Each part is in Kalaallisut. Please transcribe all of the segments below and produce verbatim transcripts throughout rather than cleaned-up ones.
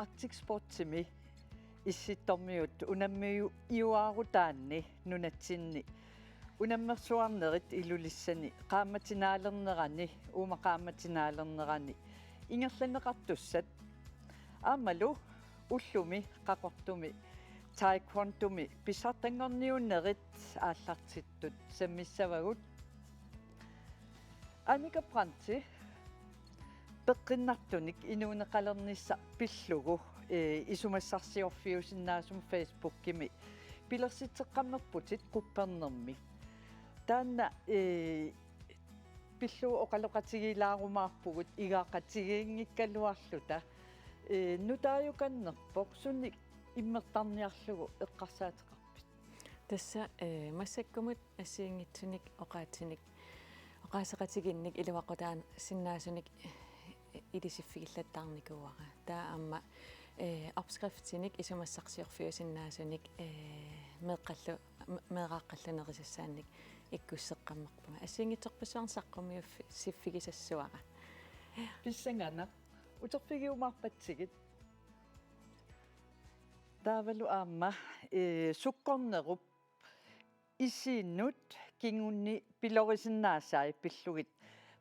Arctic Sportsimi Issittormiut unammiuaarutaanni nunatsinni unammersuarnerit Ilulissani qaammatinaalernerani, uuma qaammatinaalernerani ingerlanneqartussat aammalu ullumi qaqortumi taekwondomi pissartanngorniunnerit aallartittut sammissavagut. Annika Brandti peqqinnartunik inuuneqalernissaq pillugu, eh, isumassarsiorfiusinnaasumik Facebookimi pilersitseqqammerputit quppernermik. Taanna, eh, pillugu oqaloqatigiilaarumaarpugut igaaqatigiinngikkaluarluta. Eh, nutaajukannerpoq sunik immertarniarlugu eqqarsaateqarpit? Tassa, eh, massakkumut assigiinngitsunik oqaatsinik, oqaaseqatigiinnik iluaqutaasinnaasunik, eh, ilisiffigillattaarnikuuara. Taava aamma, eh, opskriftinik isumassarsiorfiusinnaasunik, eh, meeqqallu-, me-, meeraaqqallu nerisassaannik ikkusseqqammerpunga. Assigiinngitsorpassuarnik saqqummiuffi-, siffigisassuara. Pissanganaq, uterfigiumaarpatsigit. Taavalu aamma, eh, sukkornerup isiinnut kingunni pilorisinnaasai pillugit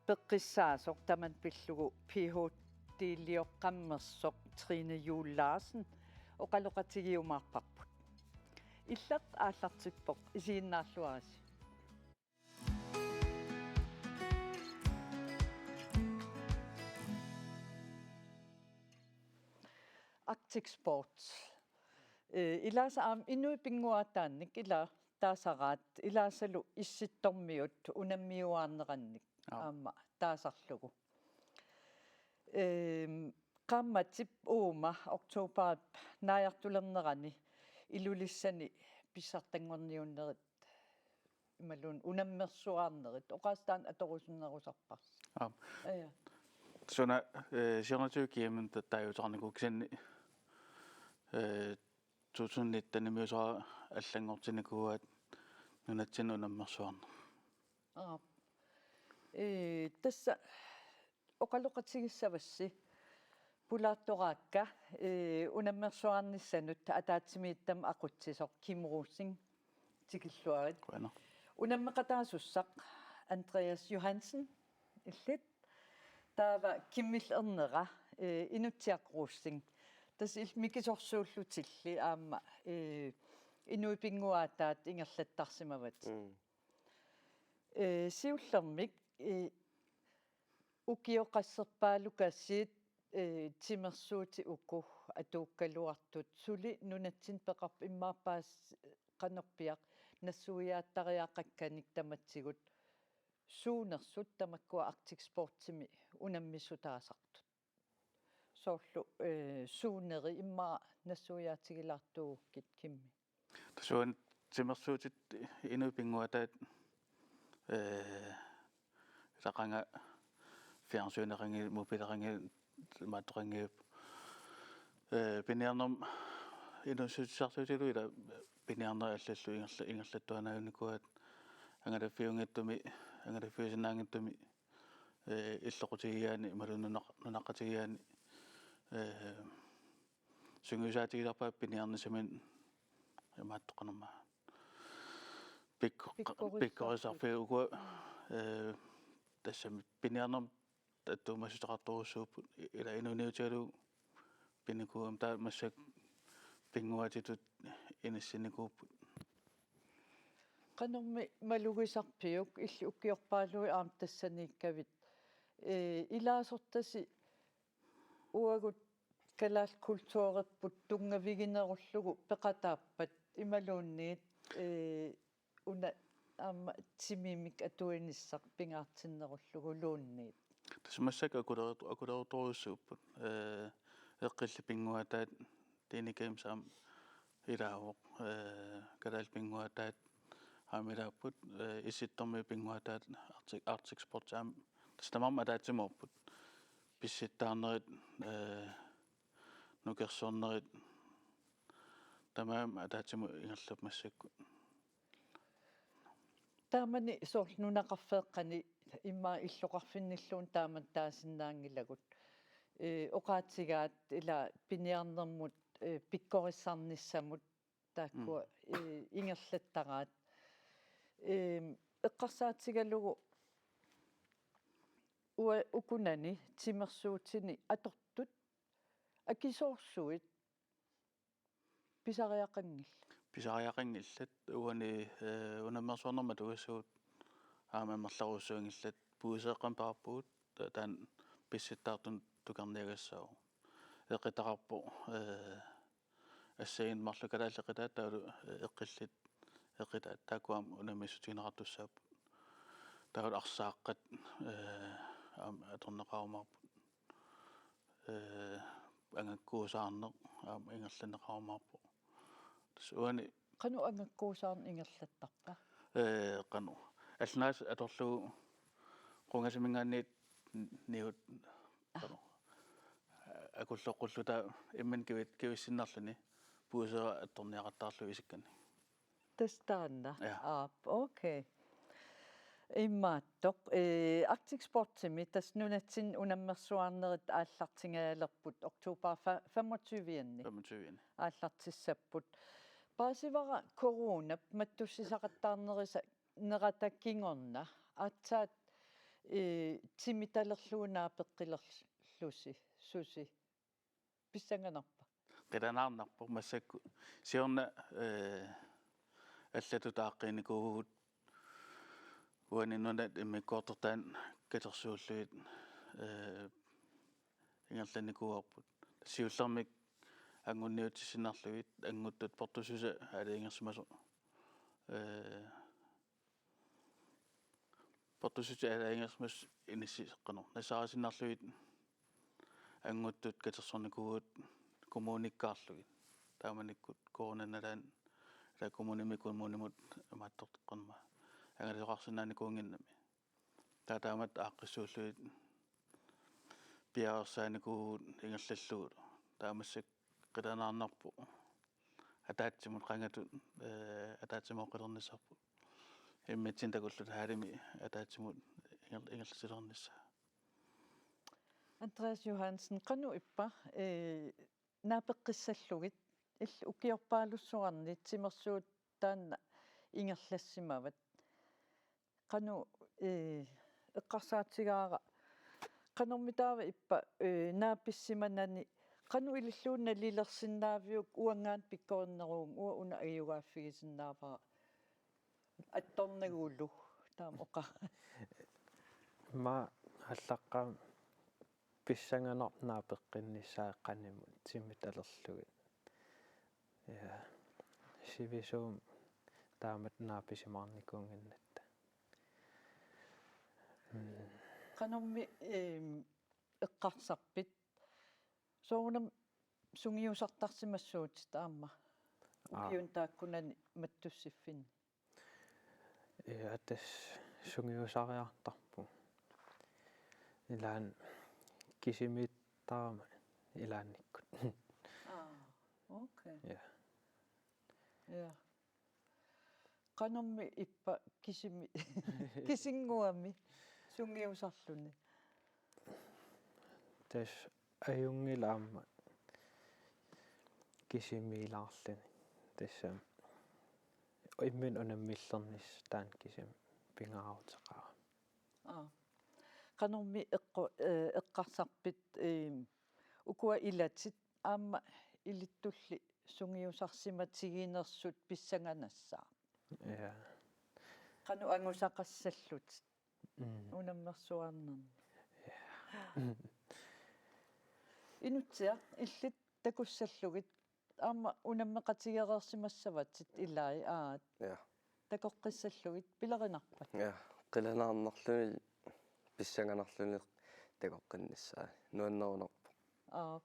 peqqissaasoq tamanna pillugu P H D-lioqqammersoq Trine Juul Larsen oqaloqatigiumaarparput. Illit aallartippoq, isiginnaarluarisi. Arctic Sports. Eh, ilaasa aamma inuit pinnguaataannik ila taasaraat, ilaasalu Issittormiut unammiuaarnerannik. Aap. Aamma taasarlugu. Ehm, qaammatip uuma oktoberip naajartulernerani Ilulissani pissartanngorniunnerit imaluunniit unammersuarnerit oqaaseq taanna atorusunnerusarparsi? Aap. Ja. Suna, eh, siornatigut kiamut ta-, taaguuteqarnikuuvoq, kisianni, eh, to tusind nitten-imiusara allanngortinnikuuaat nunatsinni unammersuarneq. Aap. Eh, tassa oqaloqatigissavassi pulaartoraakka, eh, unammersuarnissanut ataatsimiittamut aqutsisoq Kim Rosing, tikilluarit. Qujanaq. Unammeqataasussaq Andreas Johansen, illit. Taava Kimillu ernera, eh, Inutsiaq Rosing. Tassa illit mikisorsuullutilli aamma, eh, inuit pinnguaataat ingerlattarsimavatit. Mm. Eh, siullermik, eh, ukioqasserpaalukasiit, eh, timersuutit uku atuukkaluartut, suli nunatsinni peqarpoq, immaqa paas-, qanorpiaq nassuiaattariaqakkanik tamatigut suunersut tamakkua Arctic Sportsimi unammissutaasartut. Soorlu, eh, suuneri immaqa nassuiaatigilaartuugukkit, Kimmi? Tassa uani timersuutit inuit pinnguaataat, eh, ilaqanga fjernsyneqanngilaq, mobileqanngilaq, imaattoqanngilaq. Eh, piniarnermut inuussutissarsiutigalugu ila piniarnerit allallu ingerla-, ingerlattuaannarnikuuaat angalaffiunngitsumik, angalaffiusinnaanngitsumik, eh, illoqutigigaanni imaluunniit nunaq-, nunaqqatigigaanni, eh, sungiusaatigilerpaat piniarnissaminnik imaattoqarnerma. Pikko-, pikkorissaarfik. Pikkorissaarfik ukua, eh, tassami piniarnermut attuumassuteqartorujussuupput, ila inuuniutigalugu pinikuugami, taava massakkut pinnguaatitut inissinnikuupput. Qanormi malugisarpiuk, illit ukiorpaaluit aamma tassaniikkavit? Eh, ilaasortasi uagut kalaallit kulturerput tunngaviginerullugu peqataappat imaluunniit, eh, una aamma timimik atuinissaq pingaartinnerulluguluunniit? Tassa massakkut akuleru-, akulertorujussuupput. Eh, eqqillit pinnguaataat Dini Games aamma ilaavoq, eh, kalaallit pinnguaataat aamma ilaapput, eh, Issittormiut pinnguaataat Arctic, Arctic Sports aamma. Tassa tamarmik ataatsimoorput. Pissittaarnerit, eh, nukersornerit, tamarmik ataatsimut ingerlapput massakkut. Taamani soorlu nunaqarfeeqqani immaqa illoqarfinnilluunniit taamani taasinnaanngilagut. ee, oqaatigaat ila piniarnermut, ee, pikkorissarnissamut taakkua, mm, ee, ingerlattaraat. Eem, eqqarsaatigalugu ua-, ukunani timersuutini atortut akisoorsuit pisariaqanngillat. Pisariaqanngillat uani, ee, unammersuarnermut atuissugut aamma amerlaruussuanngillat puiseeqqamik peqarpugut ta-, taanna pissittaartunut tukarniagassaavoq. Eqitaqarpoq, ee, assigiinngitsut marluk kalaallit eqitaat taavalu, ee, eqqillit eqitaat taakkua aamma unammissuutigineqartussaapput. Taavalu arsaaqqat, ee, aamma atorneqarumaarput. Ee, angakkuusaarneq aamma ingerlanneqarumaarpoq. Tassa uani Qanoq angakkuusaarneq ingerlattarpa? Ee, qanoq. Allaaseq atorlugu qungasiminngaanniit niut, qanoq. Akulloqqulluta imminut kivit-, kivissinnarluni puiseeq attorniaqattaarlugu isikkanni. Tassa taanna. Ja. Aap, okay. Imaattoq, ee, Arctic Sportsimi tassa nunatsinni unammersuarnerit aallartingajalerput oktober fe-, femogtyve-anni. Femogtyve-anni. Aallartissapput. Paasivara coronap mattussisaqattaarnerisa nerata kingorna aatsaat, ee, timitalerlugu naapeqqilerlusi susi pissanganarpa? Qilanaarnarpoq massakkut siorna, ee, allatut aaqqiinikuuvugut uani nunat immikkoortortaat katersuullugit, ee, ingerlannikuuarput. Siullermik angunniutissinnarlugit anguttut portussuseq aalajangersimasoq. Ee, portussuseq aalajangersimasoq inissiseqqanoq nassaarisinnarlugit anguttut katersornikuuvugut kommunikkaarlugit. Taamanikkut coronap nalaani ila kommunimi kommunimut imaattorteqqanma angalasoqarsinnaanikuunngimmat. Taava taamatut aaqqissuullugit piareersaanikuuvugut ingerlallugulu. Taava massakkut qilanaarnarpoq. Ataatsimut qangatut, ee, ataatsimooqqilernissarput. Immitsinnut takulluta hallimi ataatsimut inger-, ingerlatilernissaa. Andreas Johansen, qanoq ippa, ee, naapeqqissallugit, illit ukiorpaalussuarni timersuut taanna ingerlassimavat. Qanoq, ee, eqqarsaatigaara, qanormitaava ippa, ee, naapissimanani, qanoq ilillugu nalilersinnaaviuk, uanngaanniit pikkorinneruunga, uanga una angiugaaffigisinnaavara attornagulu, taama oqa-. Immaqa aallaqqaammut pissanganarpoq naapeqqinnissaa qanimut timitalerlugit. Ja. Sivisuumik taamatut naapisimaarnikuunnginnatta. Mm. Qanormi, eem, eqqarsarpit? Soorunami sungiusartarsimassuutit aamma. Aa. Ukiuni taakkunani mattussiffinni. Ja, tassa sungiusariartarpunga. Ilaanni kisimiittarama ilaannikkut. Aa, okay. Ja. Ja. Qanormi ippa kisimi-, kisinnguami sungiusarluni? Tassa ajunngilaq aamma kisimiilaarluni. Tassami imminut unammillernissaq taanna kisimi pingaaruteqarami. Aa. Qanormi eqqu-, ee, eqqarsarpit, ee, ukua ilatit aamma ilittulli sungiusarsimatiginersut pissanganassaaq? Ja. Qanoq angusaqassallutit? Mm. Unammersuarnerni. Ja. Inutsiaq illit takussallugit aamma unammeqatigereersimassavatit ilai aat. Ja. Takoqqissallugit pilerinarpat? Ja. Qilanaarnarluni pissanganarluni takoqqinnissaa. Nuannerunarpoq. Aa.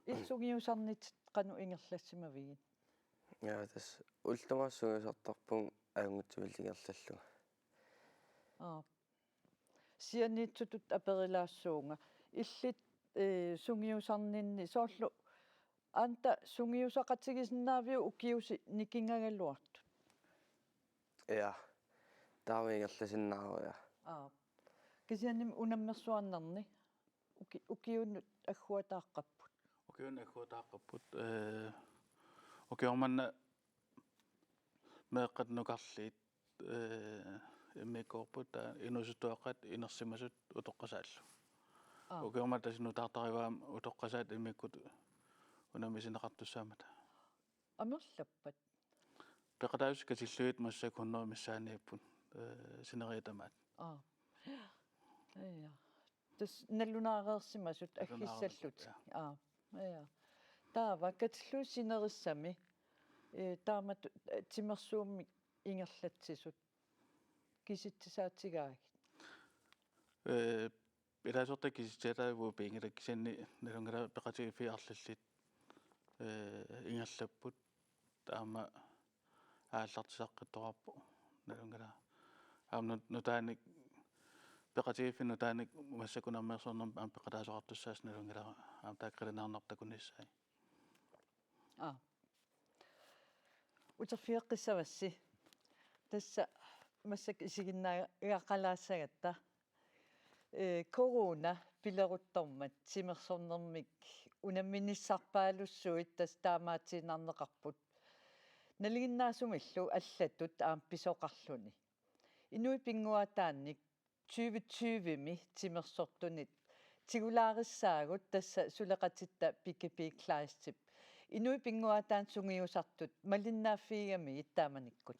Illit sungiusarnitit qanoq ingerlassimavigit? Ja, tassa ullut tamaasa sungiusartarpunga ajunngitsumillu ingerlallunga. Aa. Sianiitsutut aperilaassuunga. Illit, ee, sungiusarninni soorlu anta sungiusaqatigisinnaaviuk ukiusi nikingagaluartut? Ja. Taama ingerlasinnaavoq, ja. Aa. Kisiannimi unammersuarnerni? Uki-, ukiunut agguataaqqapput. Ukiunut agguataaqqapput. Ee, ukioq manna meeqqat nukarliit, ee, immiikkoorput, taava inuusuttuaqqat inersimasut utoqqasaallu. Aa. Ukioq manna tassa nutaartarivaat utoqqasaat immikkut unammisineqartussaammata. Amerlappat? Peqataasut katillugit massakkut hundrede missaaniipput, ee, sineriak tamaat. Aa. Ja. Tassa nalunaareersimasut. Nalunaareersut, aggissallutik. Ja. Aa. Ja. Taava katillugit sinerissami, ee, taamatut, ee, timersuummik ingerlatsisut kisitsisaatigaagit? Ee, ilaasortat kisitsiataavugut piginngilakka, kisianni nalunngilara peqatigiiffiit arlallit, ee, ingerlapput, aamma aallartisaqqittoqarpoq nalunngilara. Aamma nut-, nutaanik, peqatigiiffiit nutaanik massakkut unammeersuarnermik aamma peqataasoqartussaasoq nalunngilara, aamma taakku qilanaarnartoq takunissaat. Aa. Uterfigeqqissavassi. Tassa massakkut isiginnaagaqalaassagatta. Ee, corona pileruttormat timersornermik unamminissarpaalussuit tassa taamaatiinnarneqarput. Nalinginnaasumillu allatut aamma pisoqarluni. Inuit pinnguaataannik tyve tyve-mi timersortunit tigulaarissaagut, tassa suleqatitta Pippi Kleistip inuit pinnguaataannit sungiusartut malinnaaffigigamigit taamanikkut.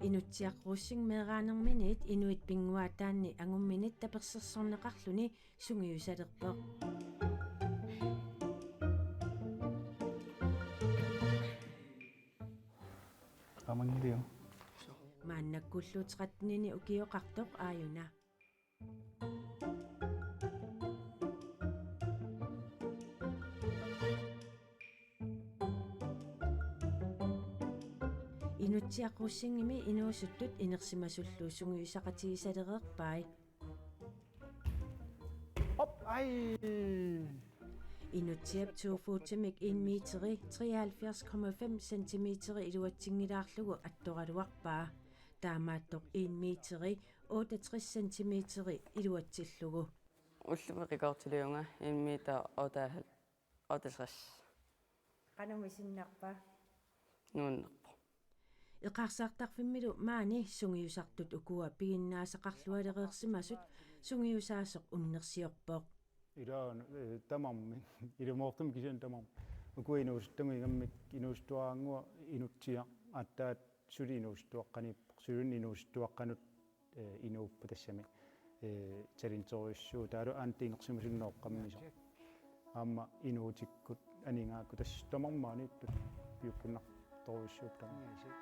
Inutsiaq Rosing meeraanerminiit inuit pinnguaataanni angumminit tapersersorneqarluni sungiusalerpoq. Qamanngilio. Maannakkullu tretten-ini ukioqartoq aajuna. Inutsiaq Rosingimi inuusuttut inersimasullu sungiusaqatigisalereerpai. Op, ai! Inutsiap to fotimik en meteri, treoghalvfjerds komma fem centimeteri, iluatsinngilaarlugu attoraluarpaa. Taamaattoq en meteri, otteogtres centimeteri iluatsillugu. Ullumi rekordiliunga en meter otteoghalvtreds. Qanoq misinnarpa? Nuannerpoq. Eqaarsaartarfimmilu maani sungiusartut ukua piginnaasaqarlualereersimasut sungiusaasoq unnersiorpoq. Ila, eh, tamarmik. Ilumoortumik kisianni tamarmik. Ukua inuusuttut ingammik inuusuttuaraannguaq Inutsiaq aatsaat suli inuusuttuaqqaniippoq. Suli inuusuttuaqqanut, eh, inuupput tassami. Eh, talinterujussuuvoq taavalu aamma inersimasunneq oqqammisoq. Aamma inuutikkut aningaakkut tassa tamarmik maaniittut piukkunnartorujussuupput tamarmik.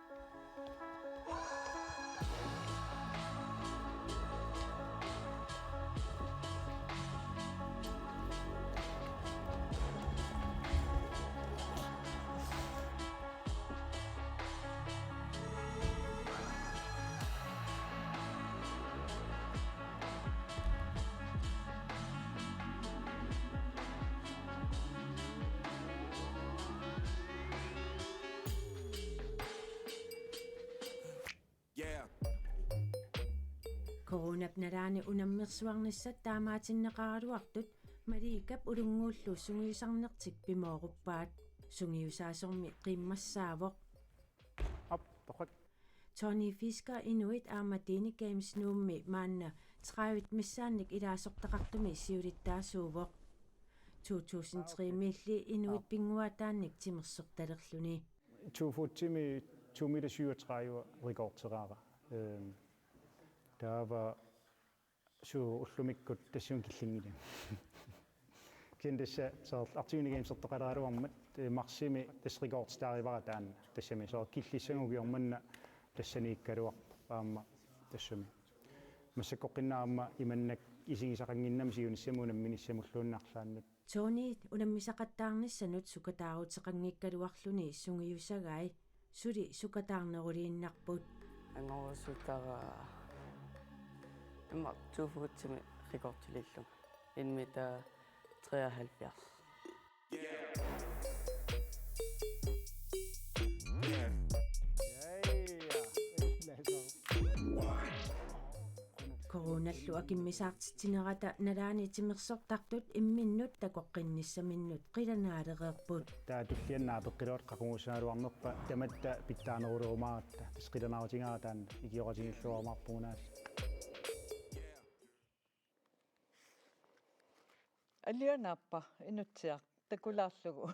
Yeah. Coronap nalaani unammersuarnissat taamaatinneqaraluartut Malikap Ulunnguullu sungiusarnertik pimooruppaat. Sungiusaasormi qiimmassaavoq. Op, torrak. Tony Fisker inuit aamma Dene Games Nuummi maanna tredive missaannik ilaasortaqartumi siulittaasuuvoq. To tusind tre-miilli inuit pinnguaataannik timersortalerluni. To fotimi to meter syvogtredive rekorderaara. Ehm, taava suu ullumikkut tassunga killinngilanga. Kisianni tassa soorlu Arctic Gamesertoqalaaraluarmat, eh, marsimi tassa rekorditaarivara taanna. Tassami soorlu killissanngormat tassaniikkaluarpoq aamma tassami. Massakkorpiaq aamma imannak isigisaqannginnami siunissami unamminissamulluunniit arlaannut. Tony unammisaqattaarnissanut sukataaruteqanngikkaluarluni sungiusagai suli sukataarneruliinnarput. Angorusutara immaqa to fotimi rekordilillunga. En meter treoghalvfjerds. Yeah. Yeah. Yeah. Uunallu akimmisaartitsinerata nalaani timersortartut imminnut takoqqinnissaminnut qilanaalereerput. Taava tulliani naapeqqilaartoq qaqugussagaluarnerpaa tamatta pitsaanerulerumaaratta, tassa qilanaarutigaara taanna, ikioqatigiilluarumaarpugut aamma. Alianaappa Inutsiaq takulaarlugu.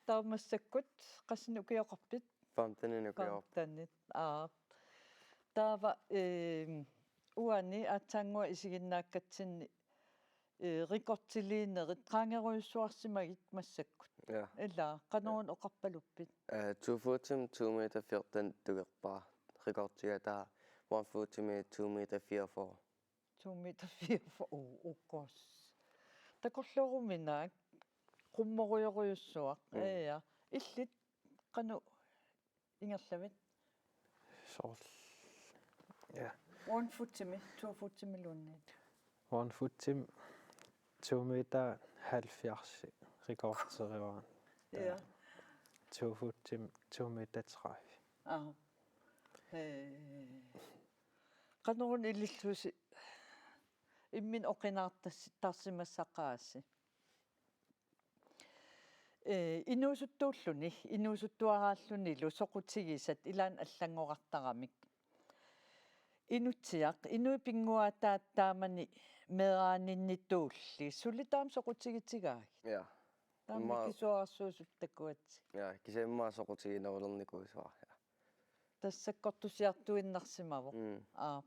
Taava massakkut qassinik ukioqarpit? Femteninik ukioqarput. Femtenit. Aa. Taava, eh, uani aatsaannguaq isiginnaakkatsinni, eh, rekordiliinerit qaangerujussuarsimagit massakkut. Ja. Ila, qanoruna oqarpaluppit? Eh, to footimi to meter fjorten tukerpara. Rekordiga taava one footimi to meter fireogfyrre. To meter fireogfyrre, oh, ukos. Takorlooruminaak, qummorujorujussuaq. Mm. Ja. Illit qanoq ingerlavit? Soorlu. Ja. One footimi, to footimiluunniit. One footimi to meter halvfjerds rekorderuan. Ja. To footimi to meter tredive. Aha. Hee. Qanoruna ilillusi imminut oqinaartarsimassaqaasi? Eh, inuusuttuulluni, inuusuttuaraallunilu soqutigisat ilaanni allanngorartaramik. Inutsiaq, inuit pinnguaataat taamani meeraaninnitulli, suli taama soqutigitigaagit? Ja. Taama immaqa mikisuararsuusut takuatsigu. Ja, kisianni immaqa soqutiginerulernikuusuara, ja. Tassa sakkortusiartuinnarsimavoq. Mm. Aa.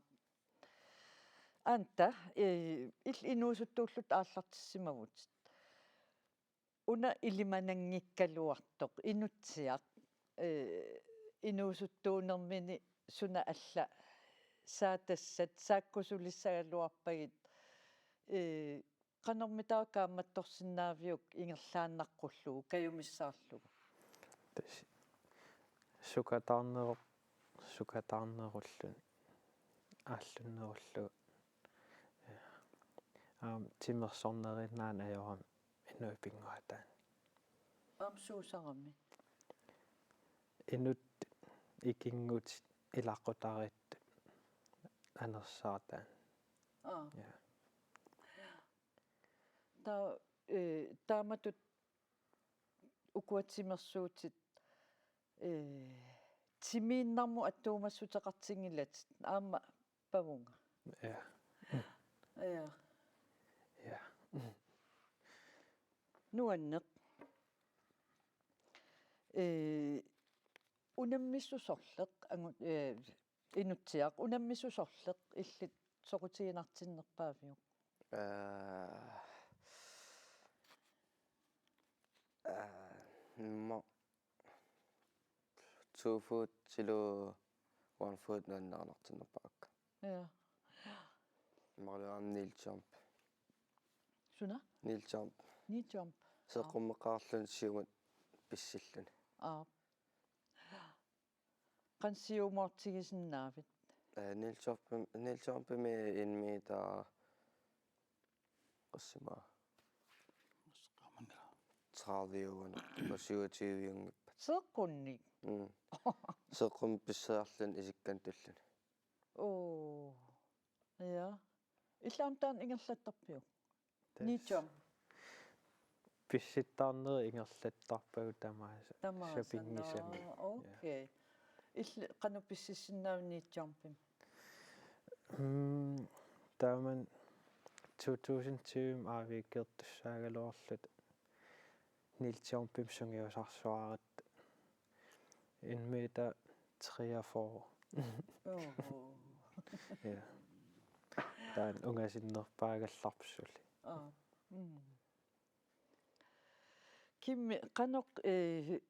Anta, eh, illit inuusuttuullutit aallartissimavutit. Una ilimananngikkaluartoq Inutsiaq, eh, inuusuttuunermini suna alla saatassat saakkusulissagaluarpagit, eh, qanormitaava kaammattorsinnaaviuk ingerlaannaqqullugu kajumissaarlugu? Tassa sukataarneru-, sukataarnerulluni aallunnerullugu. Aamma timersorneriinnaanut ajorami inuit pinnguaataanni. Aamma suusarami? Inuttut ikinngutit ilaqqutariittut anersaartaat. Aa. Ja. Taa-, eh, taamatut ukua timersuutit, eh, timiinnarmut attuumassuteqartinngilatit aamma pavunga. Ja. Ja. Ja. Nuanneq. Eh, unammisut sorleq angu-, eh, Inutsiaq, unammisut sorleq illit soqutiginartinnerpaaviuk? Eh, eh, mo-, two foot, silu one foot nuannarinartinnerpaakka. Ja. Imaluunniit kneel jump. Suna? Kneel jump. Kneel jump. Seeqqummeqqaarluni siumut pissilluni. Aa. Qanoq siumoortigisinnaavit? Eh, kneel jump, kneel jumpimi en meter. Qassima. Massakkut tredive-uanngippat, syvogtyve-uanngippat. Seeqqunnik? Mm. Seeqqummi pisseriarluni isikkanut tulluni. Oo. Ja. Illit aamma taanna ingerlattarpiuk? Tassa. Kneel jump. Pissittarneri ingerlattarpagut tamaasa. Tamaasa, sapinngisamik. Nå, ja. Okay. Illit qanoq pississinnaavit kneel jumpimi? Mm, taamani to tusind tyve-mi aaviikertussaagaluarluta kneel jumpimik sungiusarsuaratta. En meter treogfyrre. Oho. Ja. Taanna ungasinnerpaagallarpoq suli. Aa. Mm. Kimmi, qanoq, eh,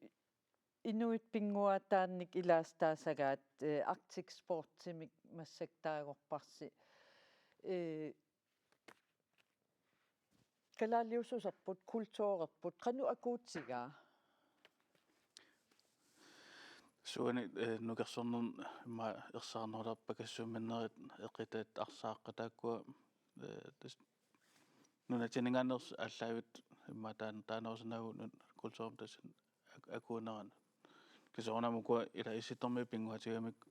inuit pinnguaataannik ilaasitaasagaat, eh, Arctic Sportsimik massakkut taagorparsi. Eh, Kalaaliussuserput, kulturerput, qanoq akuutigaa? Suani, eh, nukersornerni immaqa ersarinnerulerpakassuumminnerit eqitaat, arsaat, taakkua, eh, tassa nunatsinninngaanneersut aallaavittut immaqa taan-, taanerusinnaavagut nun-, kulturimik tassa ak-, akuunerani. Kisianni ukua ila Issittormiut pinnguaatigamikku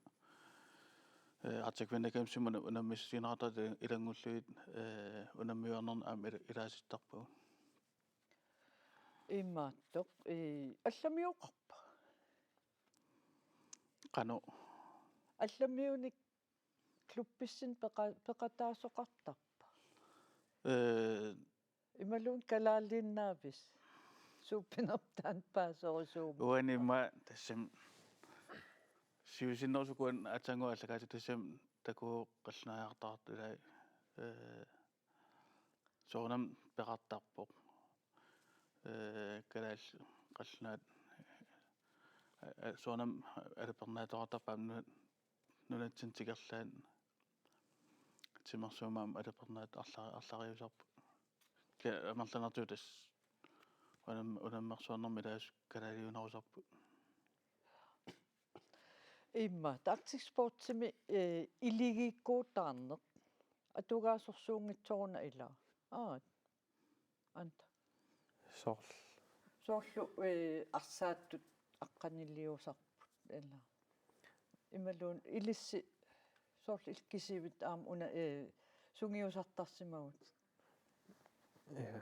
Eh, Arctic Winter Gamesimi una-, unammissutigineqartartut ilanngullugit, eh, unammiuarnerni aamma ila-, ilaasittarpagut. Imaattoq, eh, allamiuqarpa? Qanoq? Allamiunik klubbissinni peqa-, peqataasoqartarpa? Eh, Imaluunniit kalaaliinnaavisi? Suuppinermut taanna paaserisuummat. Uani immaqa tassami siusinnerusukkut aatsaannguaq aallakaatitut tassami takuuk qallunaariartaartut ilai, eh, soorunami peqartarpoq. Eh, kalaallit qallunaat, eh, eh, soorunami alupernaattoqartarpoq aamma nunatsinni tikerlaat timersuummat alupernaat arla-, arlariusarput. Kia amerlanertut tassa unam-, unammersuarnermi ilaasut kalaaliunerusarput. Immaqa Arctic Sportsimi, eh, iligiikkuutaarneq atugaasorsuunngitsoruna ilaa. Aat. Anta. Soorl-. Soorlu, eh, arsaattut aqqaniliusarput ilaa. Imaluunniit ilissi soorlu illit kisivit aamma una, eh, sungiusartarsimavutit. Ja.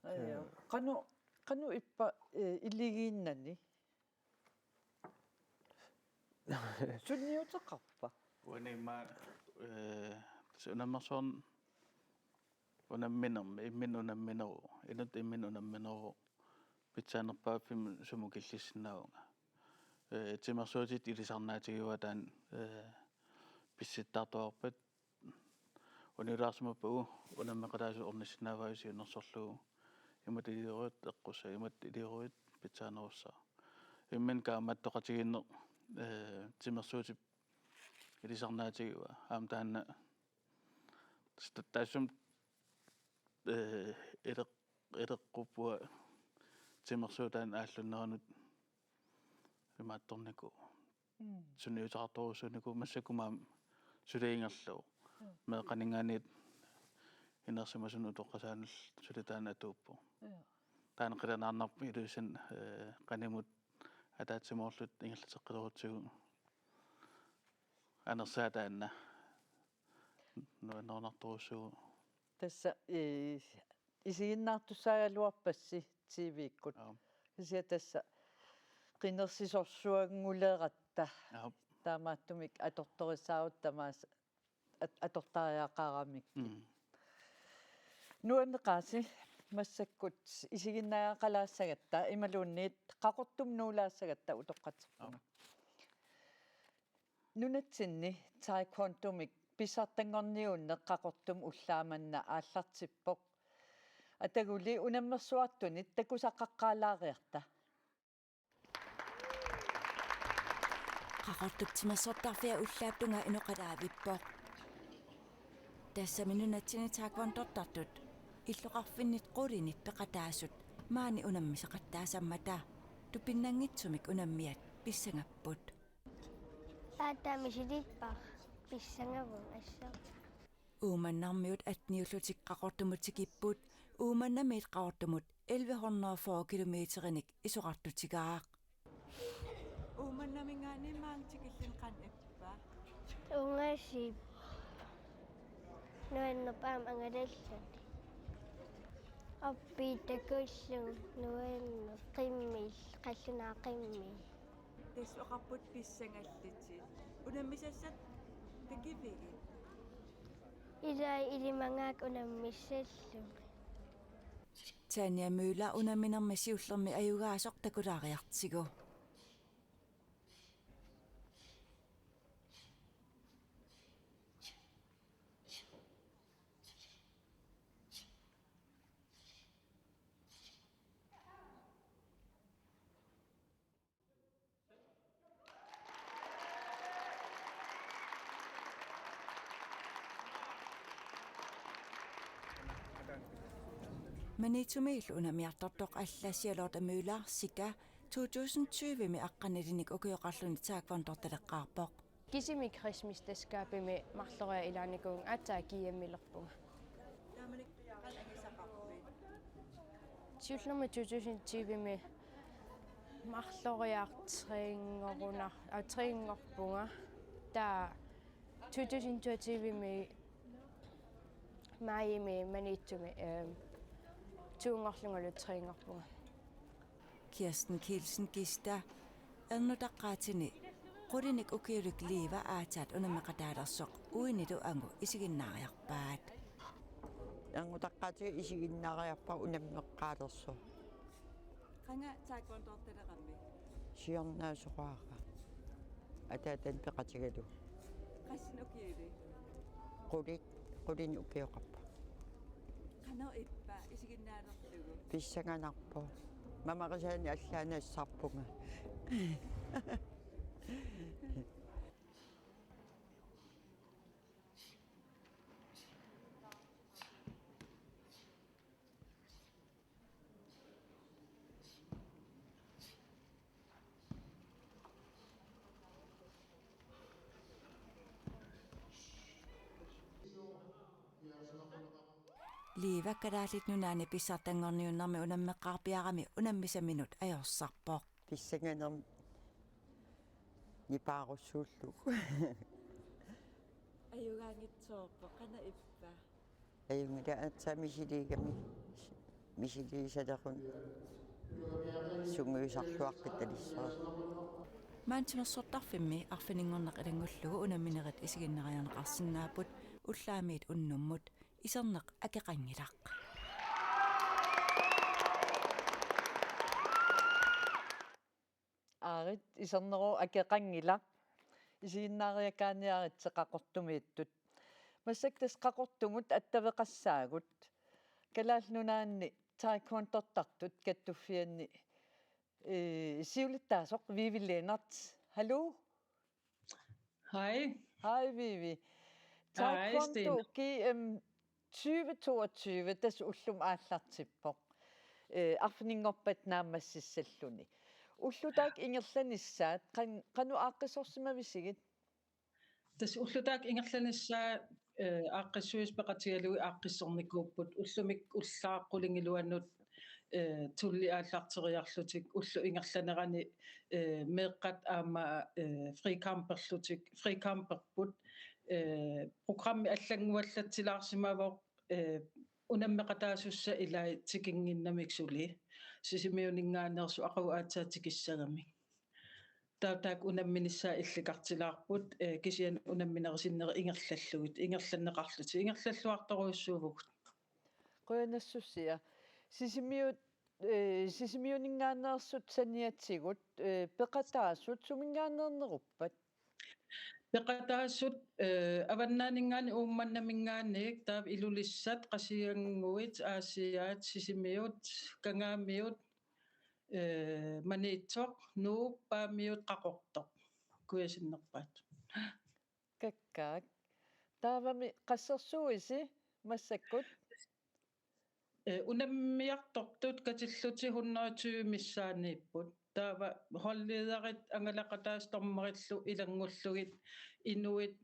Aja. Ja. Qanoq, qanoq ippa, eh, iligiinnani? Sunniuteqarpa? Uani immaqa, eh, tassa unammersuarneq unamminermi, imminut unammineruvoq, inuttut imminut unammineruvoq, pitsaanerpaaffimmi sumut killissinnaavunga. Eh, timersuutit ilisarnaatigivaa taanna, eh, pissittartuarpat, uniulaarsimappagu unammeqataasut ornissinnaavaat siunnersorlugu imatut ilioruit eqqussavaa, imatut ilioruit pitsaanerussaaq. Imminut kaammattoqatigiinneq, eh, timersuutip ilisarnaatigivaa. Aamma taanna ta-, taassuma, eh, ileq-, ileqquppunga timersuut taanna aallunneranut imaattornikuuvoq. Mm. Sunniuteqartorujussuunikuuvoq massakkut aamma suli ingerlavoq. Mm. Meeqqaninngaanniit inersimasunut utoqqasaanillu suli taanna atuuppoq. Ja. Taanna qilanaarnarpoq Ilulissani, eh, qanimut ataatsimoorluta ingerlateqqilerutsigu anersaat taanna nuannerunartorujussuuvoq. Tassa, eh, isiginnaartussaagaluarpassi T V-kkut. Aap. Kisianni tassa qinersisorsuannguleratta. Aap. Taamaattumik atortorissaarutta tamaasa at-, atortariaqaramikkit. Mm. Nuanneqaasi massakkut isiginnaagaqalaassagatta imaluunniit Qaqortumut nuulaassagatta utoqqatserpunga. Aap. Nunatsinni taekwondomik pissartanngorniunneq Qaqortumi ullaamanna aallartippoq. Ataguli unammersuartunit takusaqaqqaalaariarta. Qaqortup timersortarfia ullaap tungaa inoqalaavippoq. Tassami nunatsinni taekwondortartut illoqarfinnit qulinit peqataasut maani unammisaqattaasammata tupinnanngitsumik unammiat pissangapput. Aatsaat misilippara pissangavunga assut. Uummannarmiut atteniullutik Qaqortumut tikipput, Uummannamiit Qaqortumut elleve hundrede og fyrre kilometerinik isorartutigaaq. Uummannaminngaanniit maanga tikilluni qanoq ippa? Ungasip. Nuannerpoq aamma angalalluni. Orpiit takullugit nuanneq qimmillu, qallunaat qimmii. Tassa oqarput pissangallutit. Unammisassat takivigit? Ilai ilimagaakka unammissallugit. Tanja Møller unamminermi siullermi ajugaasoq takulaariartigu. Maniitsumiillu unammiartortoq allat Charlotte Møller Sika to tusind tyve-mi aqqanilinik ukioqarluni taekwondortaleqqaarpoq. Kisimik Christmas Tæskabimi marloriarlunga ilaanikuuvunga aatsaat G M-ilerpunga. Taamanikkut qanoq angisaqarpit? Siullermik to tusind tyve-mi marloriarlunga træningerunar-, aa, træningerpunga. Taava Two thousand twenty-two-mi maajimi Maniitsumi, øhm, to-nngorlungalu tre-nngorpunga. Kirsten Kielsen Kista ernutaqqaatini qulinik ukiulik Liiva aatsaat unammeqataalersoq uinilu angut isiginnaariarpaat. Ernutaqqaatigut isiginnaariarpara unammeqqaalersoq. Qanga taekwondoortalerammi? Siornaasoraara. Ataatani peqatigalugu. Qassinik ukiulik? Qulit, qulinik ukioqarpoq. Qanoq ippa isiginnaalerlugu? Pissanganarpoq. Mamarisaani allaat nassarpunga. Liiva Kalaallit Nunaanni pissartanngorniunnermi unammeqqaarpiarami unammisaminut ajorsarpoq. Pissanganermik nipaarussuullugu. Ajugaanngitsoorpoq, qanoq ippa? Ajunngilaq, aatsaat misiliigami, misiliisaleruni sungiusarluaqqitalissaaq. Maani timersortarfimmi arfininngorneq ilanngullugu unamminerit isiginnaariarneqarsinnaapput ullaamiit unnummut. Iserneq akeqanngilaq. Aarit, isernerup akeqanngilaq. Isiginnaariakaanniaritsi Qaqortumiittut. Massakkut tassa Qaqortumut attaveqassaagut. Kalaallit Nunaanni taekwondortartut kattuffianni, ee, siulittaasoq Vivi Lennert. Hallo? Hej. Hej, Vivi. Hej, Taekwondo Stina. G M tyve toogtyve, tassa ullumi aallartippoq. Ee, arfininngorpat naammassissalluni. Ullut taakku ingerlanissaat, qan-, qanoq aaqqissorsimavisigit? Tassa ullut taakku ingerlanissaat, ee, aaqqissuisa peqatigalugit aaqqissornikuupput, ullumikkut ullaaq qulingiluanut, ee, tulliit aallarteriarlutik, ullup ingerlanerani, ee, meeqqat aamma, ee, free camperlutik, free camperput, ee, programmi allannguallatsilaarsimavoq, ee, unammeqataasussat ilaat tikinnginnamik suli. Sisimiuninngaanneersut aqagu aatsaat tikissagamik. Taava taakku unamminissaat illikartilaarput, ee, kisianni unamminerit sinneri ingerlallugit, ingerlanneqarlutik, ingerlalluartorujussuuvugut. Qujanassusia. Sisimiut, ee, Sisimiuninngaanneersut saniatigut, ee, peqataasut suminngaanneerneruppat? Peqataasut, ee, Avannaaninngaanniit Uummannaminngaanniit, taava Ilulissat, Qasigiannguit, Aasiaat, Sisimiut, Kangaamiut, ee, Maniitsoq, Nuuk, Paamiut, Qaqortoq. Kujasinnerpaat. Kakkaak. Taavami qassersuuisi massakkut? Ee, unammiartortut katillutik hundrede og tyve missaanniipput. Taava holdlederit angalaqataasut dommerillu ilanngullugit inuit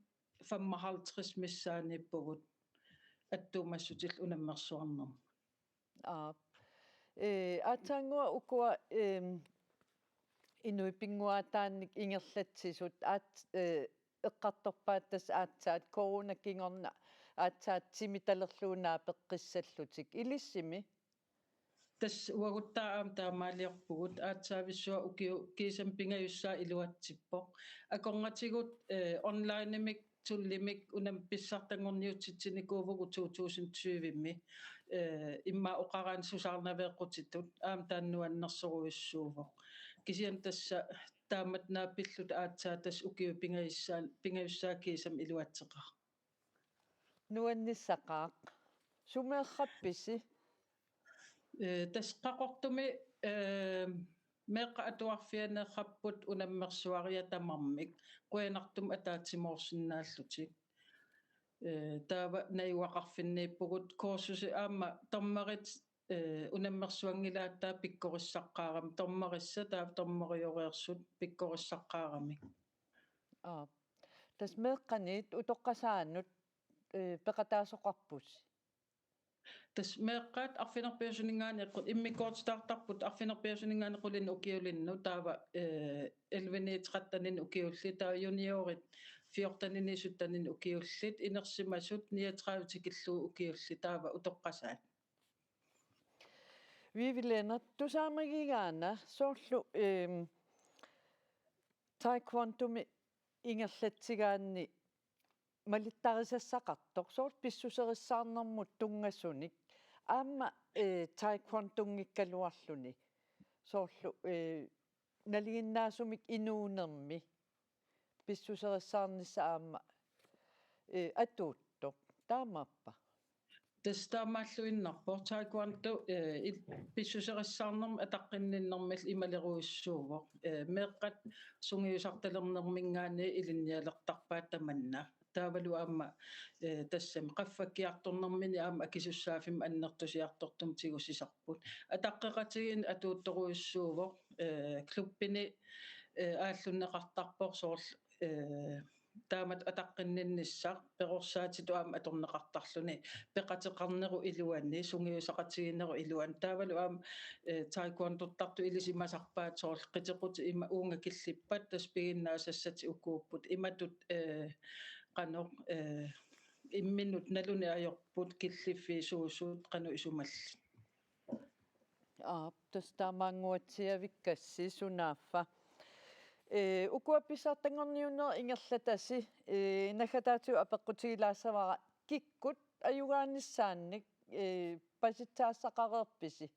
femoghalvtreds missaanniippugut attuumassutillu unammersuarnermut. Aap. Ee, aatsaannguaq ukua, eem, inuit pinnguaataannik ingerlatsisut aat-, ee, eqqartorpaat tassa aatsaat corona kingorna aatsaat timitalerlugu naapeqqissallutik. Ilissimi? Tassa uaguttaa aamma taamaaliorpugut, aatsaavissuaq ukiut kiisami pingajussaat iluatsippoq. Akornatigut, ee, onlinemik tullimik unami pissartanngorniutsitsinikuuvugut to tusind tyve-mi. Ee, immaqa oqaraanni susaarnaveeqqutitut aamma taanna nuannersorujussuuvoq. Kisianni tassa taamatut naapilluta aatsaat tassa ukiut pingajussaa-, pingajussaat kiisami iluatseqaaq. Nuannissaqaaq. Sumeerrappisi? Ee, tassa Qaqortumi, ee, meeqqat atuarfianni errapput unammersuariat tamarmik. Qujanartumik ataatsimoorsinnaallutik. Ee, taava najugaqarfinniippugut kursusi aamma dommerit, ee, unammersuanngilaat taava pikkorissaqqaaramik, dommerissat taava dommerioreersut pikkorissaqqaaramik. Aap. Tassa meeqqanit utoqqasaanut, ee, peqataasoqarpusi? Tassa meeqqat arfineq-pingasuninngaanniit qu-, immikkoortitaartarput arfineq-pingasuninngaanniit qulinik ukiulinnut, taava, ee, elleve-niit tretten-inik ukiullit, taava juniorit fjortenini syttenini ukiullit, inersimasut niogtredive tikillugu ukiullit, taava utoqqasaat. Vivi Lennert, tusaamagigaana soorlu, ehm, taekwondomi ingerlatsigaanni malittarisassaqartoq, soorlu pissuserissaarnermut tunngasunik, aamma, eh, taekwondonngikkaluarluni, soorlu, eh, nalinginnaasumik inuunermi pissuserissaarnissaq aamma, eh, atuuttoq. Taamaappa? Tassa taamaalluinnarpoq, taekwondo, eh, il-, pissuserissaarnermik ataqqinninnermillu imalerujussuuvoq. Eh, meeqqat sungiusartalernerminngaanniit ilinnialertarpaat tamanna. Taavalu aamma, eh, tassami qaffakkiartornermini aamma akisussaaffimmi annertusiartortumik tigusisarput. Ataqqeqatigiinneq atuuttorujussuuvoq, eh, klubbini, eh, aallunneqartarpoq soorlu, eh, taamatut ataqqinninnissaq, perorsaatitut aamma atorneqartarluni, peqateqarnerup iluani, sungiusaqatigiinnerup iluani. Taavalu aamma, eh, taekwondortartut ilisimasarpaat soorlu qitequtit ima uunga killippat, tassa piginnaasassatik ukuupput, imatut, eh, qanoq, eh, imminut naluneq ajorput killiffiit suusut qanoq isumallit. Aap, tassa taamaannguatsiavikkassi sunaaffa. Ee, ukua pissartanngorniunnerit ingerlatasi, ee, naggataatigut apeqqutigilaassavara, kikkut ajugaanissaannik, ee, pasitsaassaqareerpisi?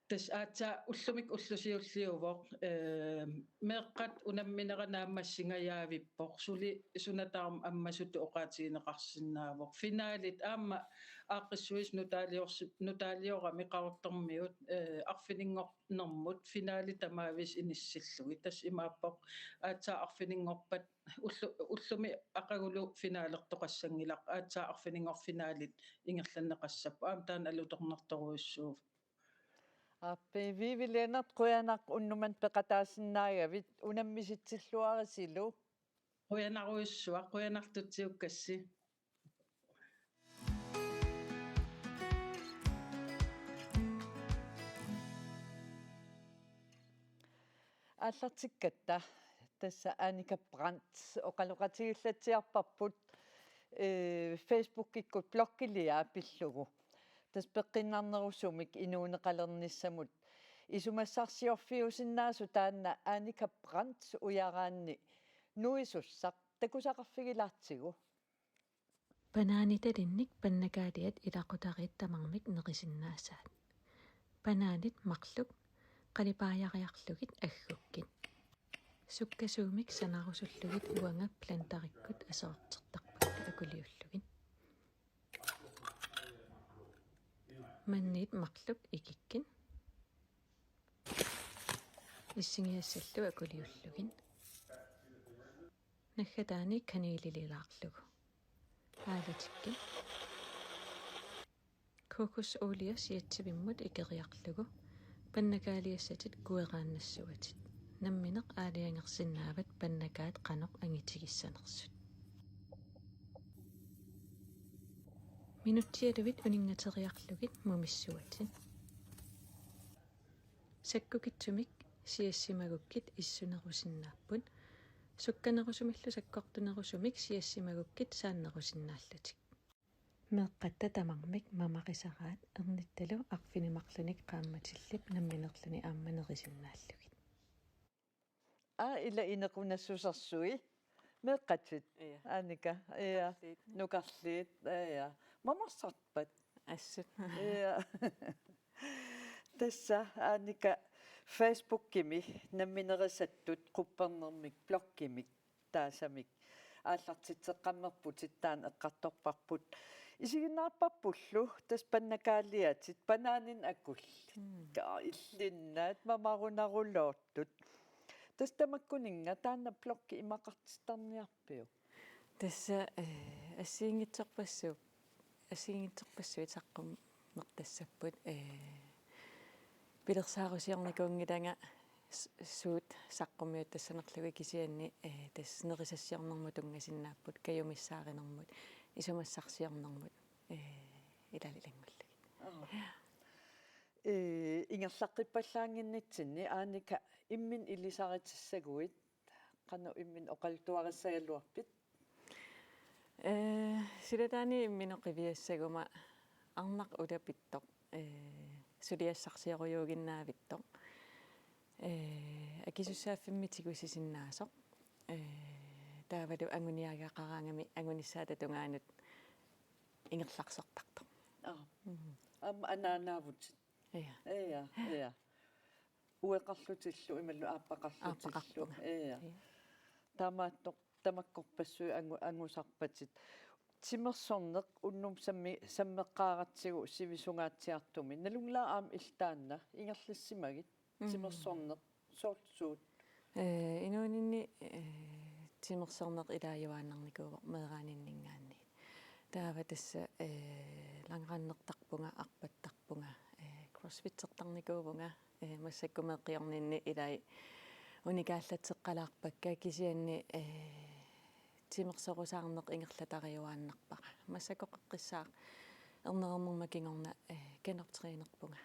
Tassa aatsaat ullumikkut ulloq siulliuvoq, ee, meeqqat unamminerat naammassingajaavippoq, suli suna tamarmi ammasutut oqaatigineqarsinnaavoq. Finalit aamma aaqqissuisa nutaaliorsi-, nutaaliorami Qaqortormiut, eh, arfininngornermut finali tamaaviisa inissillugit. Tassa imaappoq aatsaat arfininngorpat ullu-, ullumi aqagulu finalertoqassanngilaq. Aatsaat arfininngorfiit finalit ingerlanneqassapput. Aamma taanna alutornartorujussuuvoq. Aappi, Vivi Lennert, qujanaq unnuk manna peqataasinnaagavit, unammisitsilluarisilu. Qujanarujussuaq, qujanartutsiukkassi. Aallartikkatta tassa Annika Brandt oqaloqatigiillatsiarparput, eh, Facebookikkut bloggiliaa pillugu. Tassa peqqinnarnerusumik inuuneqalernissamut isumassarsiorfiusinnaasut taanna Annika Brandt ujaraanni nuisussaq takusaqarfigilaartigu. Banaanitalinnik pannakaaliat ilaqutariit tamarmik nerisinnaasaat. Banaanit marluk qalipaajariarlugit aggukkit. Sukkasuumik sanarusullugit uanga blenderikkut aserortertarpakka akuliullugit. Manniit marluk ikikkit. Issigiassallu akuliullugit. Naggataani kanelililaarlugu. Aalatikkit. Kokosolie siatsivimmut ikeriarlugu. Pannakaaliassatit kueraannassuatit. Nammineq aalajangersinnaavat pannakaat qanoq angitigissanersut. Minutsialuit uninngateriarlugit mumissuatit. Sakkukitsumik siassimagukkit issunerusinnaapput. Sukkanerusumillu sakkortunerusumik siassimagukkit saannerusinnaallutik. Meeqqatta tamarmik mamarisaraat, ernittalu arfineq-marlunnik qaammatillip nammineerluni aamma nerisinnaallugit. Aa, ila inequnassusersui. Meeqqatit. Ja. Annika. Ja. Nukarliit. Nukarliit. Ja. Mamarsarpat? Assut. Ja. Tassa Annika Facebookimi namminerisattut quppernermik bloggimik taasamik aallartitseqqammerputit, taanna eqqartorparput. Isiginnaarparpullu tassa pannakaaliatit banaaninik akullit. Mm. Kaa, illinnaat mamarunarulooq. Tassa tamakkuninnga taanna bloggi imaqartittarniarpiuk? Tassa, eh, assigiinngitsorpassuup-, assigiinngitsorpassuit saqqummertassapput, eh, pilersaarusiornikuunngilanga s-, suut saqqummiuttassanerlugit, kisianni, eh, tassa nerisassiornermut tunngasinnaapput, kajumissaarinermut, isumassarsiornermut, eh, ilali ilanngullugit. Aa. Ja. Ee, ingerlaqqippallaannginnitsinni, Annika, imminut ilisaritissaguit qanoq imminut oqaluttuarissagaluarpit? Ee, silataani imminut qiviassaguma arnaq ulapittoq, ee, suliassarsiorujuuginnavittoq. Ee, akisussaaffimmi tigusisinnaasoq. Ee, taavalu anguniagaqaraangami angunissaata tungaanut ingerlarsortartoq. Aa. Mhm. Aamma anaanaavutit. Ja. Ja, ja. Ueqarlutillu imaluunniit aappaqarlutillu. Aappaqarpunga. Ja. Ja. Taamaattoq tamakkorpassuit angu-, angusarpatit. Timersorneq unnuk sammi-, sammeqqaaratsigu sivisungaatsiartumi. Nalunngilaq aamma illit taanna ingerlassimagit. Mm. Timersorneq soorlu suut? Ee, inuuninni, ee, timersorneq ilaajuaannarnikuuvoq meeraaninninngaanniit. Taava tassa, ee, langrendertarpunga, arpattarpunga, ee, crossfittertarnikuuvunga, ee, massakkut meeqqiorninni ilai unikaallatseqqalaarpakka, kisianni, ee, timersorusaarneq ingerlatariuaannarpara. Massakkut qeqqissaaq ernerernerma kingorna, ee, genoptrænerpunga,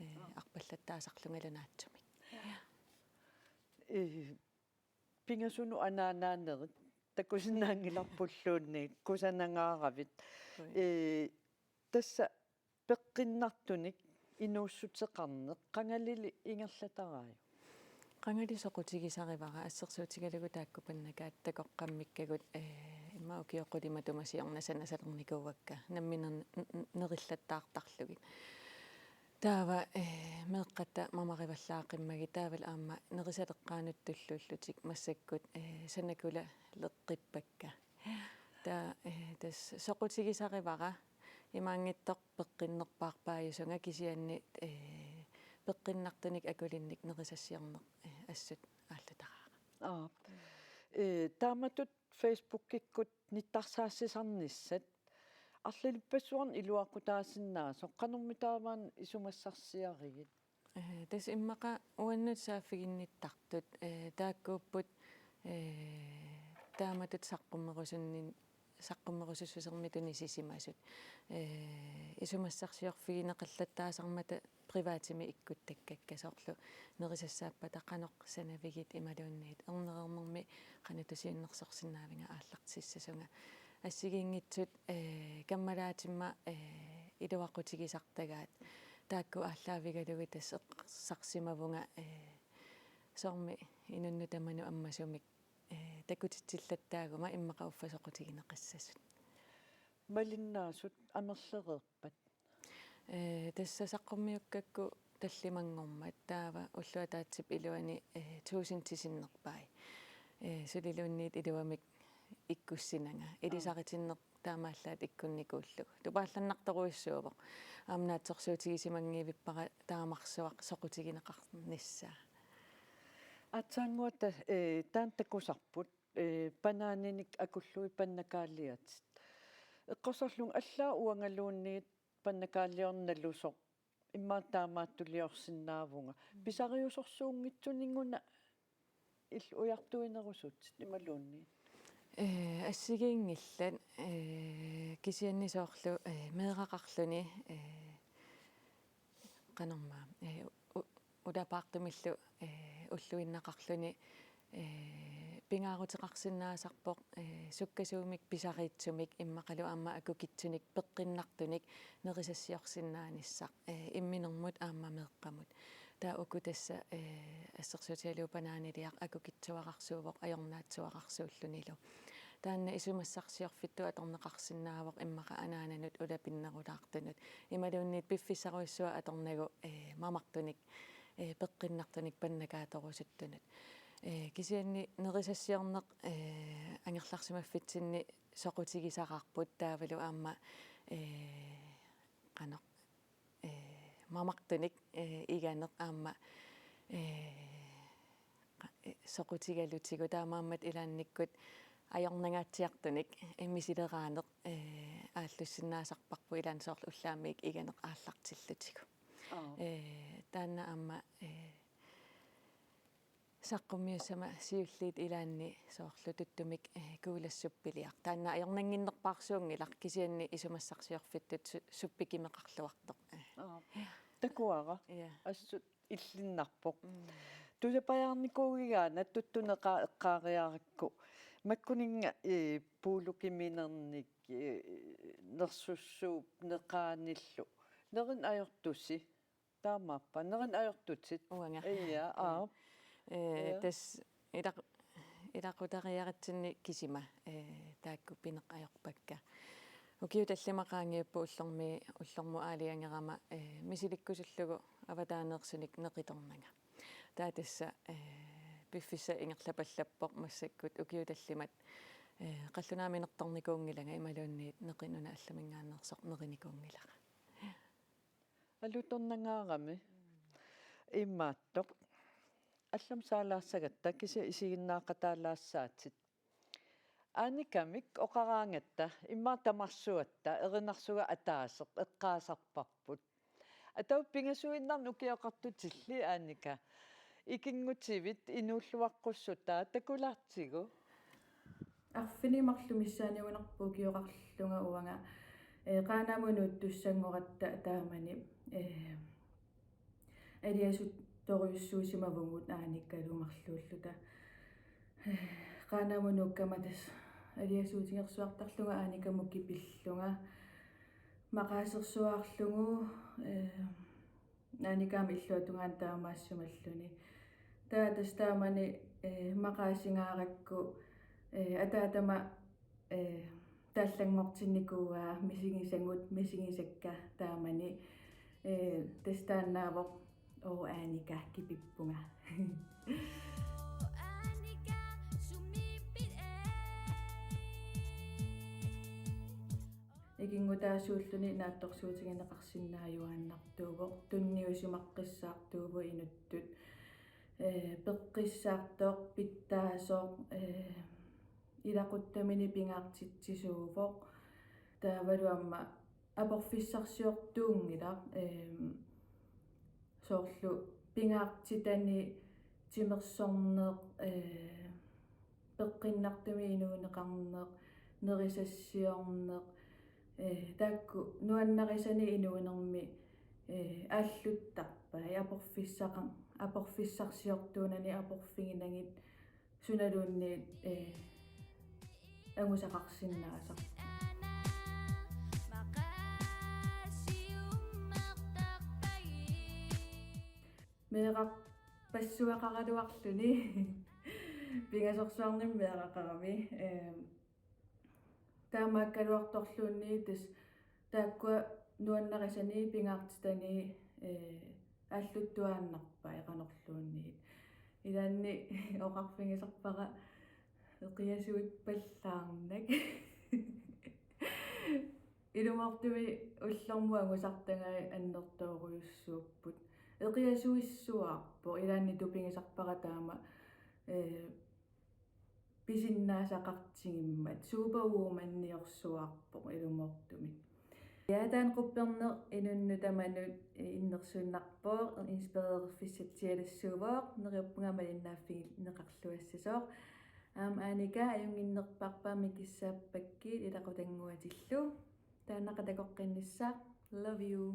ee, Aa. Arpallattaasarlungalu naatsumik. Ee, pingasunut anaanaanerit takusinnaanngilarpulluunniit, kusanangaaravit. Ui. Ee, tassa peqqinnartunik inuussuteqarneq qangalili ingerlataraajuk? Qangali soqutigisarivara, assersuutigalugu taakku pannakaat takoqqammikkagut, ee, immaqa ukiut qulit matuma siorna sanasalernikuuakka nammineq n-, n-, nerillattaartarlugit. Taava, ee, meeqqatta mamarivallaaqqimmagit taavalu aamma nerisaleqqaanut tulluullutik massakkut, ee, sanakulaqqippakkit. Taava, ee, tassa soqutigisarivara, imaanngitsoq peqqinnerpaarpaajusunga, kisianni, ee, peqqinnartunik akulinnik nerisassiorneq, ee, assut aallutaraara. Aa. Ee, taamatut Facebookikkut nittarsaassisarnissat arlalippassuarnik iluaqutaasinnaasoq, qanormitaava isumassarsiarigit? Ee, tassa immaqa uannut saaffiginnittartut, ee, taakkuupput, ee, taamatut saqqummerusunnin-, saqqummerusussusermik tunisisimasut. Ee, isumassarsiorfigineqallattaasarmata privatimi ikkuttakkakka, soorlu nerisassaappata qanoq sanavigit imaluunniit ernerernermi qanoq tusiunnersorsinnaavinga aallartissasunga. Assigiinngitsut, ee, kammalaatima, ee, iluaqutigisartagaat. Taakku aallaavigalugu tassa eqqarsarsimavunga, ee, soormi inunnut tamanut ammasumik, ee, takutitsillattaaguma immaqa uffa soqutigineqassasut. Malinnaasut amerlereerpat? Ee, tassa saqqummiukkakku tallimanngormat taava ulloq ataatsip iluani, ee, tuusintisinnerpai. Ee, suliluunniit iluamik ikkussinanga. Aa. Ilisaritinneq taamaallaat ikkunnikuullugu. Tupaallannartorujussuuvoq. Aamma naatsorsuutigisimanngivippara taamarsuaq soqutigineqarnissaa. Aatsaannguaq, ee, taanna takusarput, ee, banaaninik akullugit pannakaaliatit. Eqqarsarlunga allaat uangaluunniit pannakaaliorneq nalusoq immaqa taamaattuliorsinnaavunga. Mm. Pisariusorsuunngitsunik-una illit ujartuinerusuutit imaluunniit? Ee, assigiinngillat, ee, kisianni soorlu, ee, meeraqarluni, ee, qanormaa, ee, u-, ulapaartumillu, ee, ulluinnaqarluni, ee, pingaaruteqarsinnaasarpoq, ee, sukkasuumik pisariitsumik immaqalu aamma akukitsunik peqqinnartunik nerisassiorsinnaanissaq, ee, imminermut aamma meeqqamut. Taava uku tassa, ee, assersuutigalugu banaaniliaq akukitsuararsuuvoq ajornaatsuararsuullunilu. Taanna isumassarsiorfittut atorneqarsinnaavoq immaqa anaananut ulapinnerulaartunut. Imaluunniit piffissarujussuaq atornagu, ee, mamartunik, ee, peqqinnartunik pannakaatorusuttunut. Ee, kisianni nerisassiorneq, ee, angerlarsimaffitsinni soqutigisaraarput taavalu aamma, ee, qanoq, ee, mamartunik, ee, iganeq aamma, ee, qa-, ee, soqutigalutigu taamaammat ilaannikkut ajornangaatsiartunik, ee, misileraaneq, ee, aallussinnaasarparput ilaanni soorlu ullaamiit iganeq aallartillutigu. Aa. Ee, taanna aamma, ee, saqqummiussama siulliit ilaanni soorlu tuttumik, ee, kuulassuppiliaq. Taanna ajornannginnerpaarsuunngilaq kisianni isumassarsiorfittut su-, suppikimeqarluartoq. Ee. Aa. Takuara. Ja. Assut illinnarpoq. Mm. Tusapajaarnikuugigaana tuttuneqaaq eqqaariarakku. Makkuninnga, eh, puulukiminernik, eh, nersussuup neqaanillu. Nerineq ajortusi. Taamaappa. Nerineq ajortutit. Uanga. Ja, aap. Eh, ja. Tassa ilaq-, ilaqutariaratsinni kisima, eh, taakku pineq ajorpakka. Ukiut tallimat qaangiupput ullormi, ullormut aalajangerama, eh, misilikkusullugu avataaneersunik neqitornanga. Taava tassa, eh, piffissaq ingerlapallappoq massakkut ukiut tallimat, eh, qallunaaminertornikuunngilanga imaluunniit neqinuna allaminngaanneersoq nerinikuunngilara. Alutornangaarami. Imaattoq. Allamik saalaassagatta kisianni isiginnaaqataalaassaatit. Annikamik oqaraangatta immaqa tamarsuatta erinarsuaq ataaseq eqqaasarparput. Ataaseq pingasuinnarnik ukioqartutilli Annika. Ikinngutivit inuulluaqqussutaa takulaartigu. Arfineq-marluk missaaniugunarpoq ukioqarlunga uanga, eh, Qaanaamut nuuttussanngoratta taamani, eh, aliasuttorujussuusimavugut Annikalu marluulluta. Eh, Qaanaamut nuukkama tassa aliasuutigersuartarlunga Annikamut kipillunga maqaasersuarlugu, eh, Annika aamma illuatungaani taamaassimalluni. Taava tassa taamani, eh, maqaasingaarakku, eh, ataatama, eh, taallanngortinnikuuaa misigisagut misigisakka taamani, eh, tassa taannaavoq Oo Annika kipippunga. Ikinngutaasuulluni naatsorsuutigineqarsinnaajuaannartuuvoq, tunniusimaqqissaartuuvoq inuttut, eh, peqqissaartoq, pitsaasoq, eh, ilaquttaminik pingaartitsisuuvoq. Taavalu aamma aporfissarsiortuunngilaq, eh, soorlu pingaartitani timersorneq, eh, peqqinnartumik inuuneqarneq, nerisassiorneq, eh, taakku nuannarisanik inuunermi, eh, aalluttarpai aporfissaqa-, aporfissarsiortuunani aporfiginagit sunaluunniit, eh, angusaqarsinnaasarput. Meerarpassuaqaraluarluni. Pingasorsuarnimmi meeraqarami. Ehm, taamaakkaluartorluunniit tassa taakkua nuannarisanik pingaartitanik, eh, aalluttuaannarpai qanorluunniit. Ilaanni oqarfigisarpara eqiasuippallaarnak. Ilumoortumik ullormut angusartagai annertoorujussuupput. Eqiasuissuarpoq, ilaanni tupigisarpara taama, eh, pisinnaasaqartigimmat. Superwomanniorsuarpoq ilumoortumik. Ja, taanna qupperneq inunnut tamanut, eh, innersuunnarpoq, inspirerfissatsialassuuvoq, neriuppunga malinnaaffigineqarluassasoq. Aamma Annika, ajunnginnerparput mikissaappakkit ilaqutannguatillu. Taannaqa takoqqinnissaq. Love you.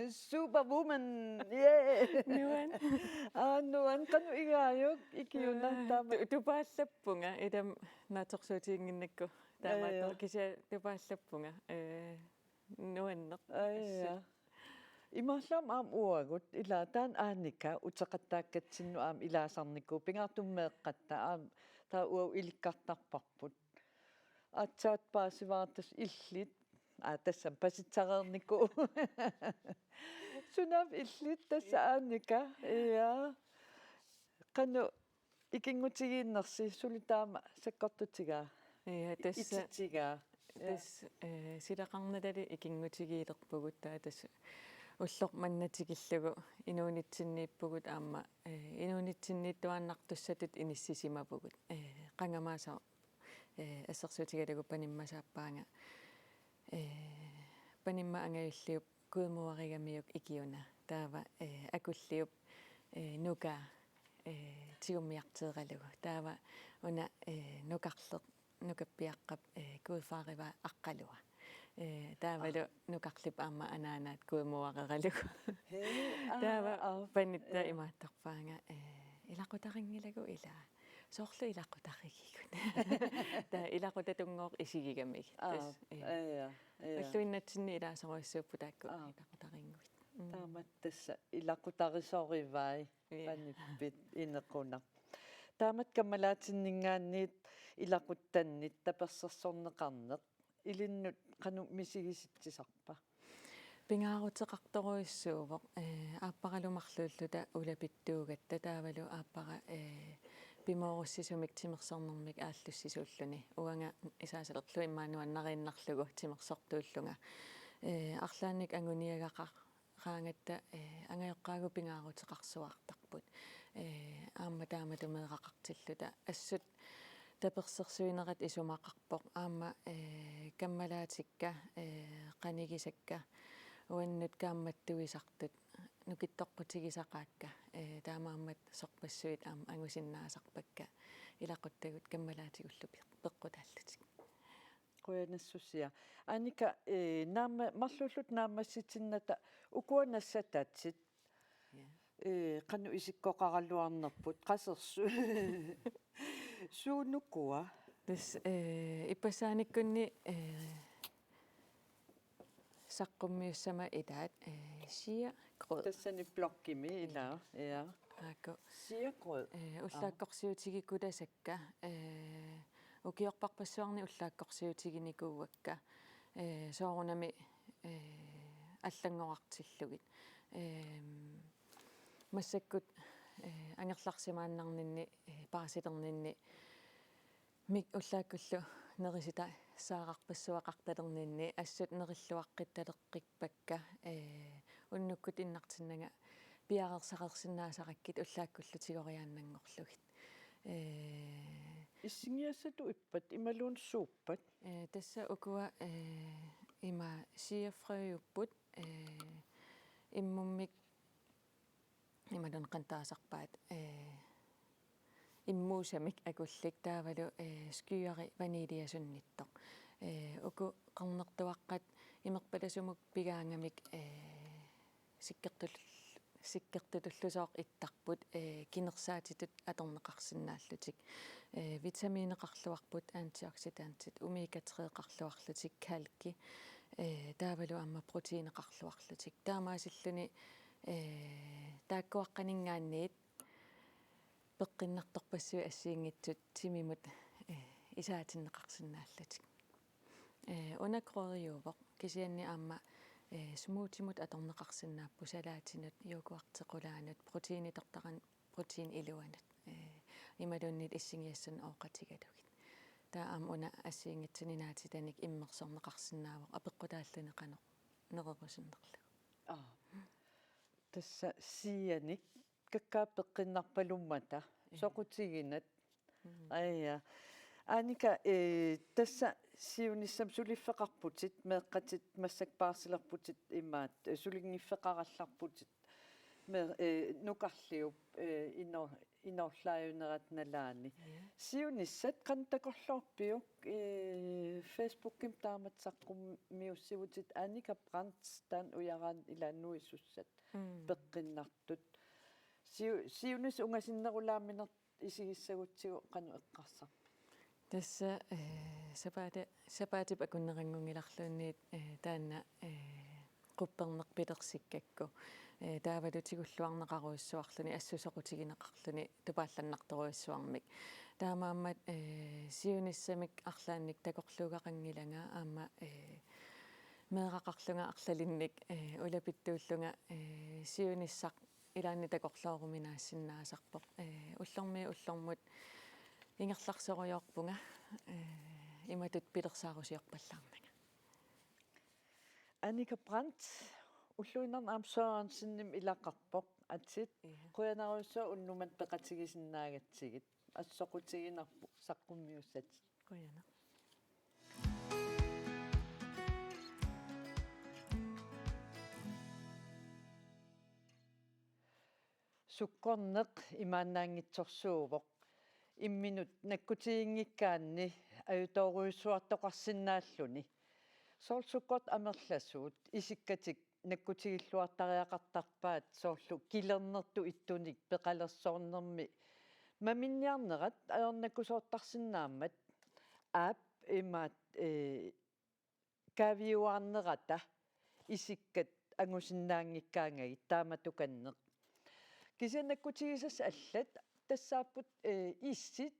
Superwoman. Yeah. Nuann. Aa, nuann, qanoq igaajuk ikiuna? Aa, taama tu-, tupaallappunga, ilami naatsorsuutiginnginnakku. Taamaattoq. Aa, ja. Kisianni tupaallappunga. Eh, nuanneq. Aa, ja. Assut. Imaallaat aamma uagut, ilaa taanna Annika uteqattaakkatsinnut aamma ilaasarnikuuvoq, pingaartumik meeqqatta aamma taava uagut ilikkartarparput. Aatsaat paasivara tassa illit. Aa, tassami pasitsareernikuuvoq. Sunaaffa illit tassa Annika. Ja. Qanoq ikinngutigiinnersi suli taama sakkortutigaa? Ja, tassa. Ititigaa. Ja. Tassa, eh, silaqarnatali ikinngutigiilerpugut, taava tassa ulloq manna tikillugu inuunitsinniippugut aamma, eh, inuunitsinniittuaannartussatut inissisimavugut. Eh, qangamaasoq, eh, assersuutigalugu panimmasaappaanga, eh, panimma angajulliup gudmoderigamiuk ikiuna. Taava, eh, akulliup, eh, nukaa, eh, tigummiarteeralugu. Taava una, eh, nukarleq, nukappiaqqap, eh, gudfaderip aqqalua. Ee, taavalu nukarlip aamma anaanaat kuimuareralugu. Hee, aa, taava aa, panitta ee, imaattarpaanga, ee, ilaqutarinngilagut ilaa. Soorlu ilaqutarigigut. Taava ilaqutatunngooq isigigamigit. Aa, tassa, ee. Ee, ja, ee, ja. Ulluinnatsinni ilaasorujussuupput taakku, aa, ilaqutarinnguit. Mm. Taamatut tassa ilaqutarisorivai. Ja. Panippit inequnaq. Taamatut kammalaatinninngaanniit ilaquttannit tapersersorneqarneq ilinnut qanoq misigisitsisarpa? Pingaaruteqartorujussuuvoq, ee, aapparalu marluulluta ulapittuugatta taavalu aappara, ee, pimoorussisumik timersornermik aallussisuulluni. Uanga isaasalerlu immaqa nuannariinnarlugu timersortuullunga. Ee, arlaannik anguniagaqar- -raangatta, ee, angajoqqaagut pingaaruteqarsuaartarput. Ee, aamma taamatut meeraqartilluta. Assut tapersersuinerat isumaqarpoq. Aamma, ee, kammalaatikka, ee, qanigisakka, uannut kaammattuisartut, nukittoqqutigisaqaakka, ee, taamaammat sorpassuit aamma angusinnaasarpakka, ilaquttagut kammalaatigullu pe-, peqqutaallutik. Qujanassusia. Annika, ee, naamma-, marluulluta naammassitinnata ukua nassatatit, ja, ee, qanoq isikkoqaraluarnerput, qasersut. Suunukua? Tassa, ee, ippassaaniikkunni, ee, saqqummiussama ilaat, ee, Sia Grød. Tassani blokkimi ilaa, ja. Aaku. Sia Grød. Ee, aa, ullaakkorsiutigikkutassakka, ee, ukiorparpassuarni ullaakkorsiutiginikuuakka, ee, soorunami, ee, allanngorartillugit. Eem, massakkut, ee, angerlarsimaannarninni, ee, paasilerninni, mik ullaakkullu nerisitaassaaqartalerninni assut nerilluaqqittaleqqippakka, ee, unnukkut innartinnanga piareersareersinnaasarakkit ullaakkullu tigoriaannanngorlugit. Ee, Issinngiassatut ippat, imaluunniit suuppat? Ee, tassa ukua, ee, ima Sia Frøupput, ee, immummik imaluunniit qanoq taasarpaat, ee, immuusamik akullik taavalu, ee, skyeri vaniljasunnittoq. Ee, uku qernertuaqqat imerpalasumut pigaangamik, ee, sikkertul-, sikkertutullusooq ittarput, ee, kinersaatitut atorneqarsinnaallutik. Ee, vitamineqarluarput, antioxidantit, omega tre-qarluarlutik, kalki, ee, taavalu aamma proteineqarluarlutik. Taamaasilluni, ee, taakkuaqqaninngaanniit peqqinnartorpassuit assigiinngitsut timimut, ee, isaatinneqarsinnaallutik. Ee, una krydderiuvoq, kisianni aamma, ee, smoothiemut atorneqarsinnaapput, salaatinut, yoghurtequlaanut, proteiinitortaran-, proteiniluanut, ee, imaluunniit issinngiassanut ooqatigalugit. Taava aamma una assigiinngitsunik naatitanik immersorneqarsinnaavoq apeqqutaalluni qanoq nererusunnerlugu. Aa. Tassa Sianik kakkaak peqqinnarpalummata. Ee. Soqutiginat. Mm. Aja. Annika, ee, tassa siunissami suliffeqarputit, meeqqatit massakkut paarsilerputit imaat, ee, sulinngiffeqarallarputit. Me-, ee, nukarliup, ee, ino-, inoorlaajunerat nalaani. Ja. Siunissat qanoq takorloorpiuk, ee, Facebookimi taamatut saqqummiussivutit Annika Brandt taanna ujaraanik ilaa nuisussat. Mm. Peqqinnartut. Siu-, siunissaq ungasinnerulaamminertut isigissagutsigu qanoq eqqarsarpit? Tassa, ee, sapaati-, sapaatip akunneranngunngilarluunniit, ee, taanna, ee, qupperneq pilersikkakku. Ee, taavalu tigulluarneqarujussuarluni assut soqutigineqarluni tupaallannartorujussuarmik. Taamaammat, ee, siunissamik arlaannik takorluugaqanngilanga aamma, ee, meeraqarlunga arlalinnik, ee, ulapittuullunga, ee, siunissaq ilaanni takorlooruminaassinnaasarpoq. Ee, ullormiit ullormut ingerlarsorujoorpunga, ee, imatut pilersaarusiorpallaarnanga. Annika Brandt, ulluinnarni aamma Sørensenimik ilaqarpoq, atit. Ja. Qujanarujussuaq unnuk manna peqatigisinnaagatsigit. Assut soqutiginarpoq saqqummiussatit. Qujanaq. Sukkorneq imaannaanngitsorsuuvoq. Imminut nakkutiginngikkaanni ajutoorujussuartoqarsinnaalluni. Soorlu sukkortut amerlasuut isikkatik nakkutigilluartariaqartarpaat, soorlu kilernertut ittunik peqalersornermi maminniarnerat ajornakusoortarsinnaammat, aap, imaat, ee, kaaviiuarnerata isikkat angusinnaanngikkaangagit taamatukanneq. Kisianni nakkutigisassat allat tassaapput, ee, isit.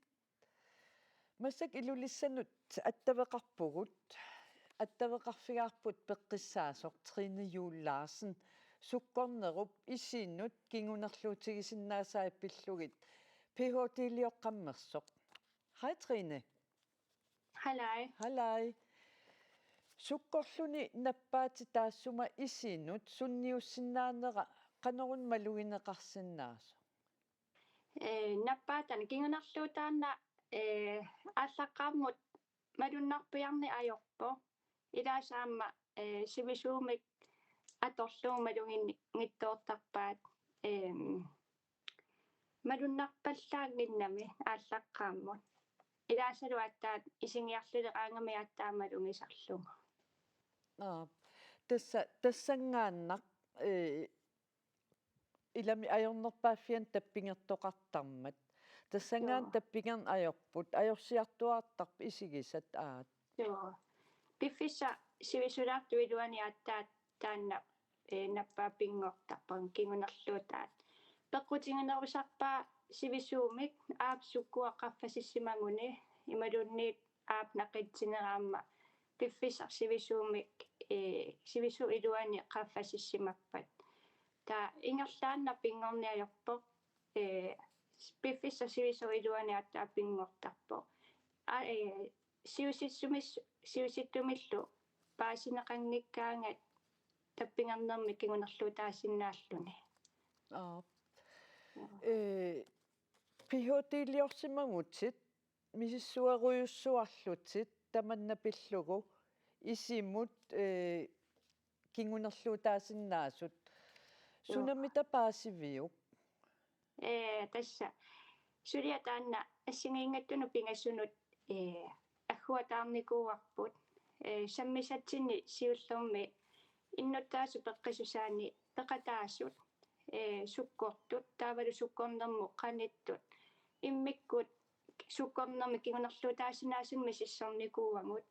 Massakkut Ilulissanut attaveqarpugut, attaveqarfigaarput peqqissaasoq Trine Juul Larsen, sukkornerup isinut kingunerluutigisinnaasaa pillugit ph.d.-lioqqammersoq. Hej Trine. Halaj. Halaj. Sukkorluni nappaatit taassuma isinut sunniussinnaanera qanoruna malugineqarsinnaasoq? Ee, nappaataani kingunerluutaanna, ee, aallaqqaammut malunnarpiarneq ajorpoq. Ilaasa aamma, ee, sivisuumik atorlugu maluginngitsoortarpaat, eem, malunnarpallaannginnami aallaqqaammut. Ilaasalu aatsaat isigiarlileraangami aatsaat malugisarlugu. Aa, tassa, tassanngaannaq, ee, ilami ajornerpaaffiani tappigertoqartarmat. Tassanngaannaq Joo. tappigerneq ajorput, ajorsiartuaartarput isigisat aat. Joo. Piffissaq sivisulaartup iluani aatsaat taanna, ee, nappaat pinngortarpoq kingunerluutaat. Peqqutiginerusarpaa sivisuumik aap sukkua qaffasissimaguni imaluunniit aap naqitsinera aamma piffissaq sivisuumik, ee, sivisuup iluani qaffasissimappat. Taava ingerlaannaq pinngorneq ajorpoq, ee, piffissaq sivisuup iluani aatsaat pinngortarpoq. Aa, ee, siusissumis-, siusittumillu paasineqanngikkaangat tappigernermik kingunerluutaasinnaalluni. Aap. Joo. Ee, ph.d.-liorsimagutit, misissuerujussuarlutit tamanna pillugu isimut, ee, kingunerluutaasinnaasut. Joo. Sunamita paasiviuk? Ee, tassa. Suliaq taanna assigiinngitsunut pingasunut, ee, agguataarnikuuarput. Ee, sammisatsinni siullermi innuttaasut peqqissusaanni peqataasut, ee, sukkortut, taavalu sukkornermut qanittut, immikkut sukkornermik kingunerluutaasinnaasunik misissornikuuagut.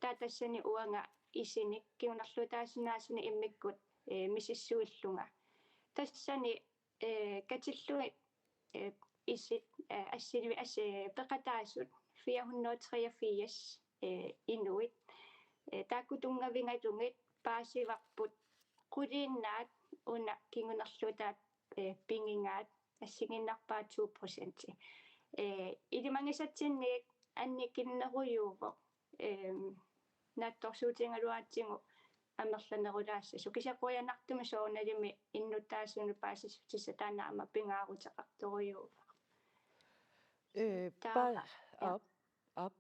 Taava tassani uanga isinik kingunerluutaasinnaasunik immikkut, ee, misissuillunga. Tassani, ee, katillugit, ee, isit, ee, assilivi-, as-, ee, peqataasut fire hundrede og treogfirs, ee, inuit. Ee, taakku tunngavigalugit paasivarput quliinnaat una kingunerluutaat, ee, pigigaat, assigiinnarpaat to procenti. Ee, ilimagisatsinniit annikinnerujuuvoq, eem, naatsorsuutigigaluaratsigu amerlanerulaassasoq. Kisianni qujanartumik soorunalimi innuttaasunut paasissutissaq taanna aamma pingaaruteqartorujuuvoq. Ee, taava, pa-, ja. Aap, aap.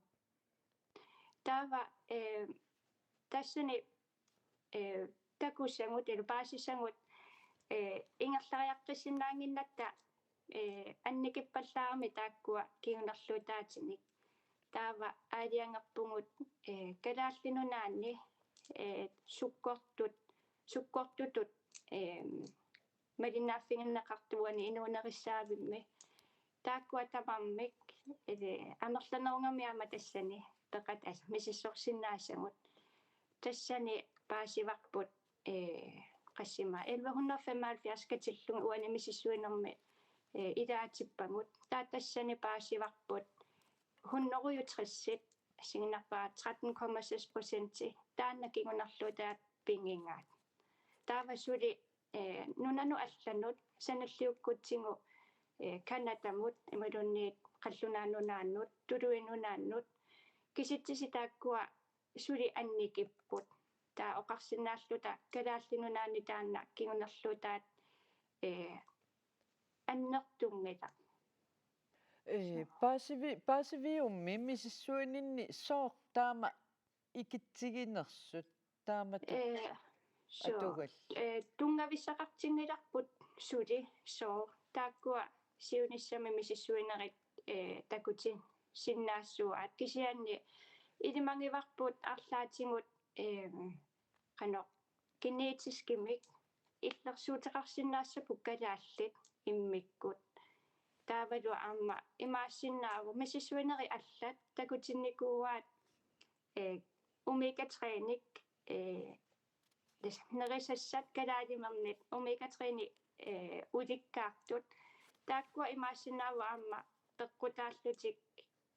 Taava, ee, tassani, ee, takusagut, ilaa, paasisagut, ee, ingerlariaqqissinnaannginnatta, ee, annikippallaarami taakkua kingunerluutaatinik. Taava aalajangerpugut, ee, Kalaallit Nunaanni, ee, sukkortut, sukkortutut, ee, malinnaaffigineqartut uani inuunerissaaffimmi. Taakkua tamarmik, ee, amerlanerugami aamma tassani peqataasut misissorsinnaasagut. Tassani paasivarput, ee, qassima, elleve hundrede og femoghalvfjerds katillugit uani misissuinermi, ee, ilaatippagut. Taava tassani paasivarput hundrede og tres, assigiinnarpara tretten komma seks procenti, taanna kingunerluutaat pigigaat. Taava suli, ee, nunanut allanut sanilliukkutsigu, ee, Canadamut, imaluunniit Qallunaat Nunaannut, Tuluit Nunaannut, kisitsisit taakkua suli annikipput. Taava oqarsinnaalluta Kalaallit Nunaanni taanna kingunerluutaat, ee, annertunngilaq. Ee, paasivi-, paasiviummi misissuininni sooq taama ikitsiginersut taamatut? Ee, suu. Atugallit. Ee, tunngavissaqartinngilarput suli sooq. Taakkua siunissami misissuinerit, ee, takutissinnaassavaat. Kisianni ilimagivarput arlaatigut ehm, qanoq genetiskimik illersuuteqarsinnaassapput kalaallit immikkut. Taavalu aamma imaassinnaavoq misissuinerit allat takutinnikuuaat, eh, omega tre-nik, eh, tassa nerisassat kalaalimernik omega tre-nik, eh, ulikkaartut. Taakkua imaassinnaavoq aamma peqqutaallutik,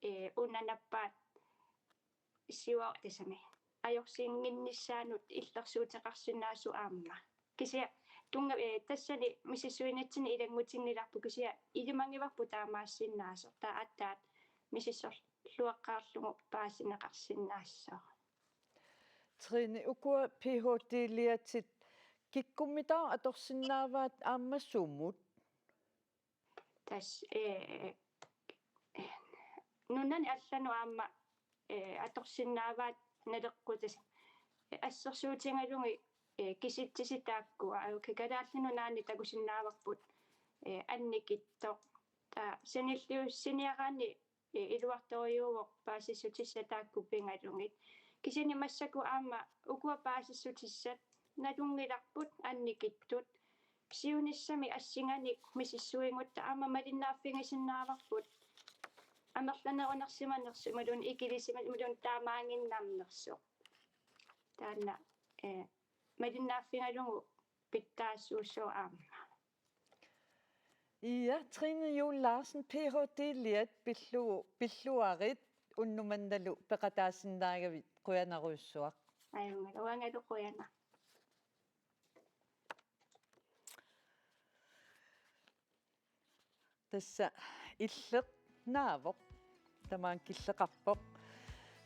eh, una nappaat siua tassami ajorsinnginnissaanut illersuuteqarsinnaasut aamma. Kisianni tunnga-, eh, tassani misissuinitsinni ilanngutinngilarput kisianni ilimagivarput taamaassinnaasoq, taava aatsaat misissorluaqqaarlugu paasineqarsinnaasoq. Trine, ukua P H D-liatit kikkummitaava atorsinnaavaat aamma sumut? Tassa, eh, nunani allanut aamma, eh, atorsinnaavaat naleqqutit, eh, assersuutigalugit, eh, kisitsisit taakkua, aa, okay, Kalaallit Nunaanni takusinnaavarput, eh, annikitsoq. Taava sanilliussiniaraanni, eh, iluartorujuuvoq paasissutissat taakku pigalugit. Kisianni massakkut aamma ukua paasissutissat nalunngilarput annikitsut. Siunissami assinganik misissuigutta aamma malinnaaffigisinnaavarput amerlanerunersimanersoq imaluunniit ikilisimanersoq imaluunniit taamaaginnarnersoq. Taanna, eh, malinnaaffigalugu pitsaasuussooq aamma. Ia, Trine Juul Larsen, P H D-liat, pillu-, pilluarit unnuk mannalu peqataasinnaagavit, qujanarujussuaq. Ajunngilaq, uangalu qujanaq. Tassa Illeq naavoq, tamaanga killeqarpoq.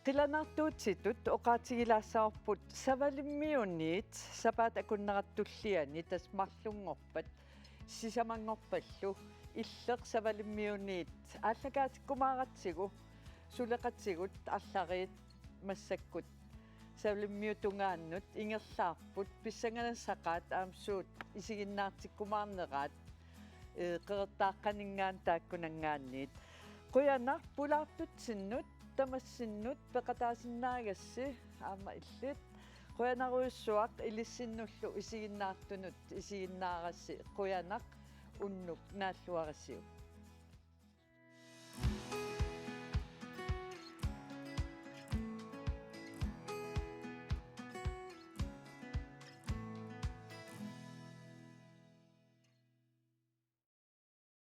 Qilanaartuutitut oqaatigilaassavarput Savalimmiuniit sapaatip akunnerata tulliani, tassa marlunngorpat sisamanngorpallu, Illeq Savalimmiuniit aallakaatikkumaaratsigu, suleqatigut arlariit massakkut Savalimmiut tungaannut ingerlaarput, pissanganassaaqaat aamma suut isiginnaartikkumaarneraat, eh, Qeqertaaqqaninngaanniit taakkunanngaanniit. Qujanaq pulaartutsinnut, tamassinnut peqataasinnaagassi aamma illit. Qujanarujussuaq ilissinnullu isiginnaartunut isiginnaarassi, qujanaq, unnuk naalluarisiuk.